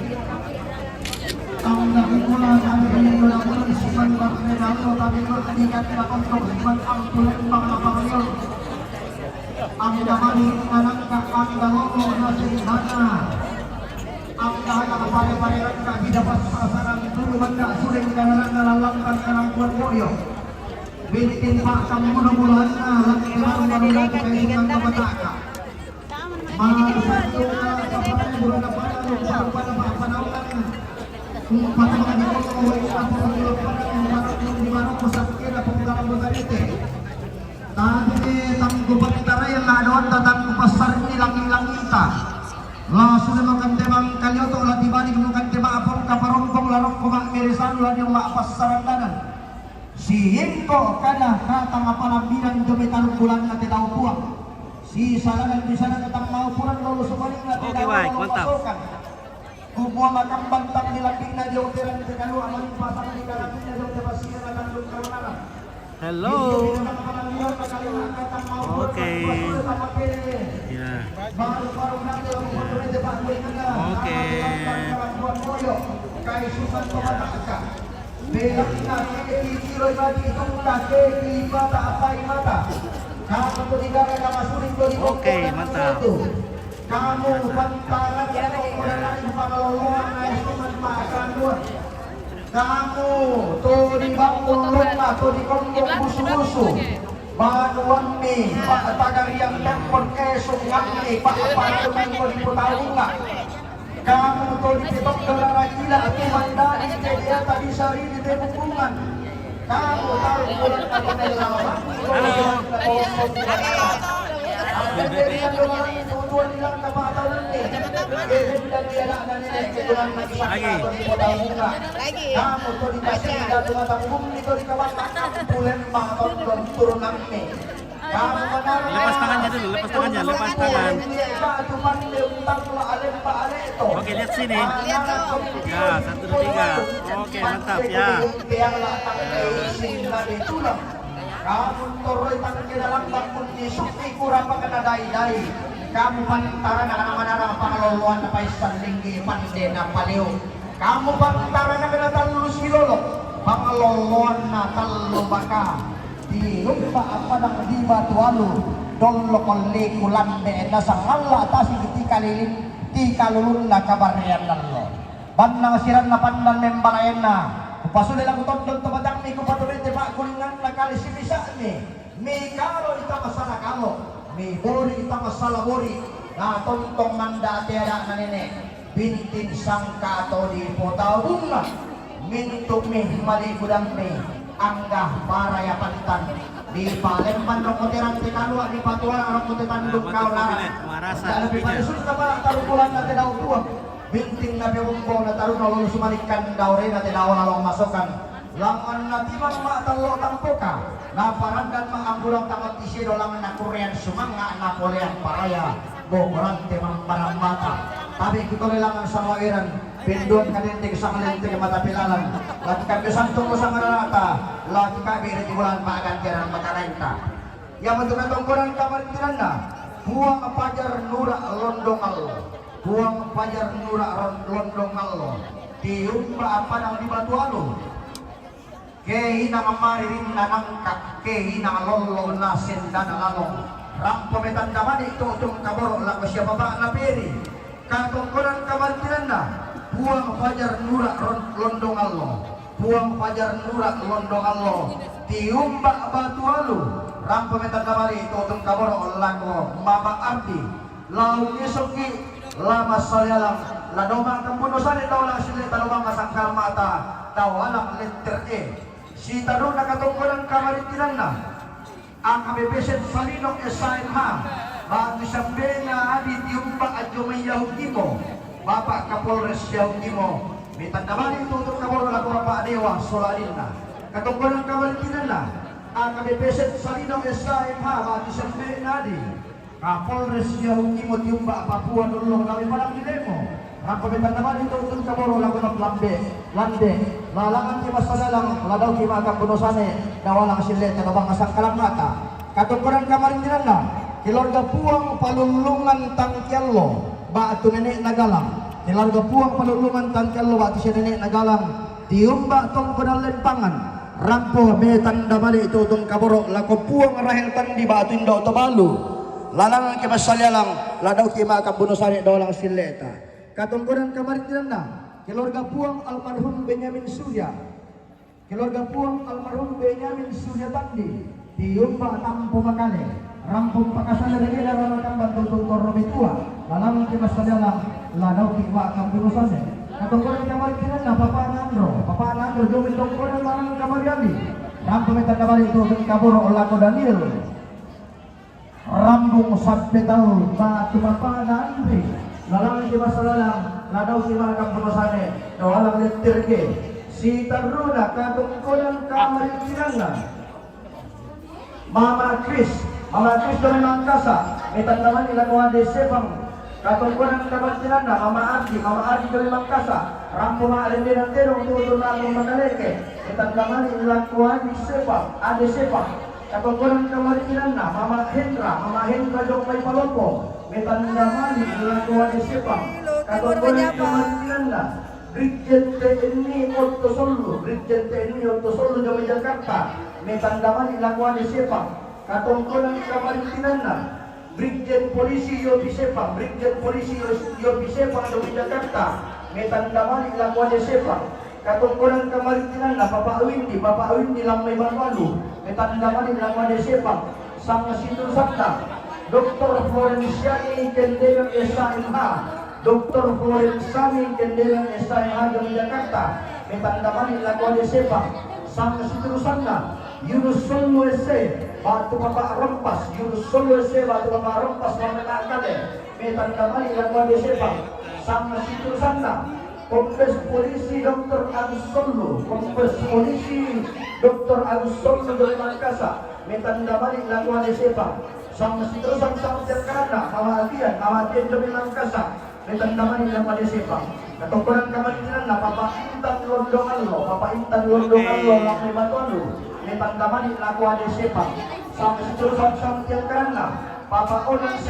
Tangga kula kami ini mula pun siman bakne lalu tapi kok dikat kapang kok siman ampun lembang kapang yuk. Angga mani nanangka angga lolo nasendana. Angga hana pare-pare rangka bida pas pasaran turu mangga suling kanarana lalangkan kanangkuan boyo. Bintin pak kamu mula-mulana lagi baru baru lagi kaisikan kapataka. Masa juga kapataka bulan apa lupa lupa apa apa naungan. Umpat apa di kota woi apa di kota yang baru di baru pusat kira pemutaran pusat itu. Tadi tangku panitara yang nak doon tatangku pasar ini langi-langita. Langsung makan temang kalioto lah dibalik makan temang apong kaparompong larok komak mirisan lah dia mak pasaran danan. Siingko kada kata ngapalambiran jome tarung bulan na tetau puang. Si salanan di sana tetang mau puran lalu sebaliknya. Oke, tetau baik, mantap. Pasokan. Kumua makambang tang di lambingna di operan te kalua mani pasang di kalambingna di operan pasir na tandung kalunara. Hello. Oke. Ya. Oke. Kai susan pemataka. Belakna keki kiroi mati tungka keki mata apai mata. Kamu ketiga kata masurin kau di. Oke, mantap. Kamu pantaran yang orang lain pangaloloan na isu manfaatan dua. Kamu to di bangkung rumah to di kongkong musu-musu. Banuan mi pak tagariang tempon kesung kami pak parunan ko di putaunga. Kamu to di pitok darah gila tu mandari jadi tadi sari di tebungan. Halo. Lagi. Lagi. Lepas tangannya dulu, lepas tangannya, lepas tangan. Oke, lihat sini. Ya, satu, dua, tiga. Oke, mantap ya. Kamu toroi tangan ke dalam bakun di suki kurang pakana dai-dai. Kamu pantara na kana manara pangaloloan na paisan linggi pande na paleo. Kamu pantara na kana tallu silolo pangaloloan na tallu baka. Di lumba apadang di batu alu dollo kolliku lambe na sangalla tasik ti kalilin ti kalulunna kabarrean lallo. Bannang siranna pandan membalaenna, kupasule laku tondon to batangmi, kupatulete pakkulinganna kali sipisa'mi, mikalo ita masala kalo, mibori ita masala bori, na tontong manda teada na nene, bintin sangka to di pota bunga, mintu mi mali gudammi, angga paraya pantan, di palemban rokko terang tekalua, di patuara rokko tetanduk kau nara, dan lebih pada susah pala tarukulan na tedau tua. Binting na pebombo na taruna lolo sumalikkan daore na te daola long masokan. Langan na timang ma tallo tampoka. Na parandan ma ambulang tangot isi dolang na kurean sumanga na polean paraya. Bokoran te mambarambata. Tabe kutole langan sawaeran. Penduan kadente kesanglente ke mata pelalan. Laki kabe santung ko sangarata. Laki kabe reti bulan ma ganjaran mata lainta. Yang bentuk tongkonan kamar tiranna. Buang pajar nura londong Allah. Puang pajar nura ron-, londong allo, tiumba apa nang di batu alu. Ke inang mari rinna nangka, ke inang lollo na sendana lalong. Rampo metanda mani tutung kaboro lako siapa bak na peri. Katongkonan kamantinanna, puang pajar nura ron-, londong allo. Puang pajar nura londong allo. Tiumba batu alu. Rampo metanda mani tutung kaboro lako mama ardi. Lao ngesokki, la massalialang, la domang kembuno sare tau la sille talomang masangkal mata, tau alang letter E. Sitaruna katongkonan kamarittinanna. Akabebesen Salino S A M H, ba'tu sambena adi tiumba ajo mai Yahukimo, Bapak Kapolres Yahukimo, me tanda bali tu'tu kaboro' lako Bapak Dewa sola adinna. Katongkonan kamarintinanna, Akabebesen Salino S A M H, ba'tu sambena adi Kapolres Yahukimo tiumba Papua Dollong lame padang dilemo. Rampo me tanda bali tu'tu kaboro' lako Lambe, Lande, lalangan ki massalalang, ladauki ma'kabbuno sane, dawalang sille'ta, dobang asangkalamma'ta. Katongkonan kamarintinanna, keluarga Puang Palullungan Tangkiallo, ba'tu nene'na Galang. Keluarga Puang Palullungan Tangkiallo, ba'tu sia nene'na Galang, tiumba tongkonan Lempangan. Rampo me tanda bali tu'tu kaboro' lako Puang Rahel Tandi, ba'tu indo' to balu, lalangan ki massalalang, ladauki ma'kabbuno sane, dawalang sille'ta. Katongkonan kamarintinanna, keluarga Puang almarhum Benyamin Surya. Keluarga Puang almarhum Benyamin Surya Tandi, tiumba Tampo Makale. Rampo pakasale regena rama kamban tu'tu torro metua, lalangan ki massalalang, ladauki ma'kabbuno sane. Katongkonan kamarintinanna, Papa'na Anro, Papa'na Anro jomai tongkonan Manang Kamariali. Rampo me tanda bali tu'tu kaboro' lako Daniel Rambung Sappetau, ba'tu Papa'na Andri, lalangan ki massalalang, ladauki ma'kabbuno sane, dawalang letterge. Sitarruna katongkonan kamarintinanna, Mama Kris, Mama Kris jomai Mangkasa, me tanda bali lako Ade Sepang. Katongkonan kamarintinanna, Mama Ardi, Mama Ardi jomai Mangkasa. Rampo ma'lendenan tedong tu'tu Natong Makaleke, me tanda bali lako Ade Sepang, Ade Sepang. Katongkonan kamarintinanna, Mama Hendra, Mama Hendra jomai Palopo, me tanda bali lako Ade Sepang. Katongkonan kamarintinanna, Brigjen T N I Otto Sollu, Brigjen T N I Otto Sollu jomai Jakarta, me tanda bali lako Ade Sepang. Katongkonan kamarintinanna, Brigjen Polisi Yopi Sepang, Brigjen Polisi Yos-, Yopi Sepang jomai Jakarta, me tanda bali lako Ade Sepang. Katongkonan kamarintinanna, Papa Windi, Papa Windi Lammai Batualu, me tanda bali lako Ade Sepang. Sanga siturusanna, Doktor Florensiani Kendengan S A M H, Doktor Florensiani Kendengan S A M H jomai Jakarta, me tanda bali lako Ade Sepang. Sanga siturusanna, Yunus Sollu S E, ba'tu Papa Rompas, Yunus Sollu S E, ba'tu Papa Rompas, Papa Nakale, me tanda bali lako Ade Sepang. Sanga siturusanna, Kombes Polisi Doktor Agus Sollu, Kombes Polisi Doktor Agus Sollu jomai Mangkasa, me tanda bali lako Ade Sepang. Sanga siturusan, sanga tiangkaranna, Mama Atian, Mama Atian jomai Mangkasa, me tanda bali lako Ade Sepang. Katongkonan kamarintinanna, Papa Intan Londongallo, Papa Intan Londongallo Lammai Batualu, me tanda bali lako Ade Sepang. Sanga siturusan, sanga tiangkaranna, Papa Onang S